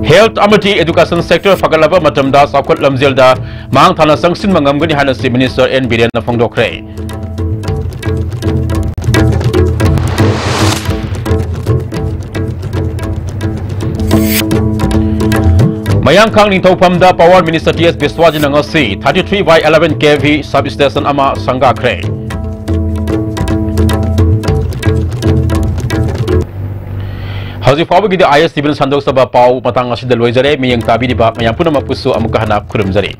Health ꯑꯃꯗꯤ education sector ꯐꯒꯠꯂꯕ ꯃꯇꯝꯗ ꯆꯥꯎꯈꯠ ꯂꯝꯖꯦꯜꯗ ꯃꯥꯡ ꯊꯥꯅ ꯆꯪꯁꯤꯟꯕ ꯉꯝꯒꯅꯤ ꯍꯥꯏꯅ Chief Minister N ꯕꯤꯔꯦꯟꯅ ꯐꯣꯡꯗꯣꯛꯈ꯭ꯔꯦ꯫ ꯃꯌꯥꯡꯈꯥꯡ ꯅꯤꯡꯊꯧꯐꯝꯗ Power Minister ꯇꯤ ꯑꯦꯁ ꯕꯤꯁ꯭ꯋꯥꯖꯤꯠꯅ ꯉꯁꯤ thirty three by eleven K V substation ꯑꯃ ꯁꯪꯒꯥꯈ꯭ꯔꯦ꯫ ꯍꯧꯖꯤꯛ ꯐꯥꯎꯕꯒꯤꯗꯤ ꯑꯥꯏ ꯑꯦꯁ ꯇꯤ ꯚꯤꯅ ꯁꯟꯗꯣꯛꯆꯕ ꯄꯥꯎ ꯃꯇꯥꯡ ꯑꯁꯤꯗ ꯂꯣꯏꯖꯔꯦ꯫ ꯃꯤꯠꯌꯦꯡ ꯇꯥꯕꯤꯔꯤꯕ ꯃꯌꯥꯝ ꯄꯨꯝꯅꯃꯛꯄꯨꯁꯨ ꯑꯃꯨꯛꯀ ꯍꯟꯅ ꯈꯨꯔꯨꯝꯖꯔꯤ꯫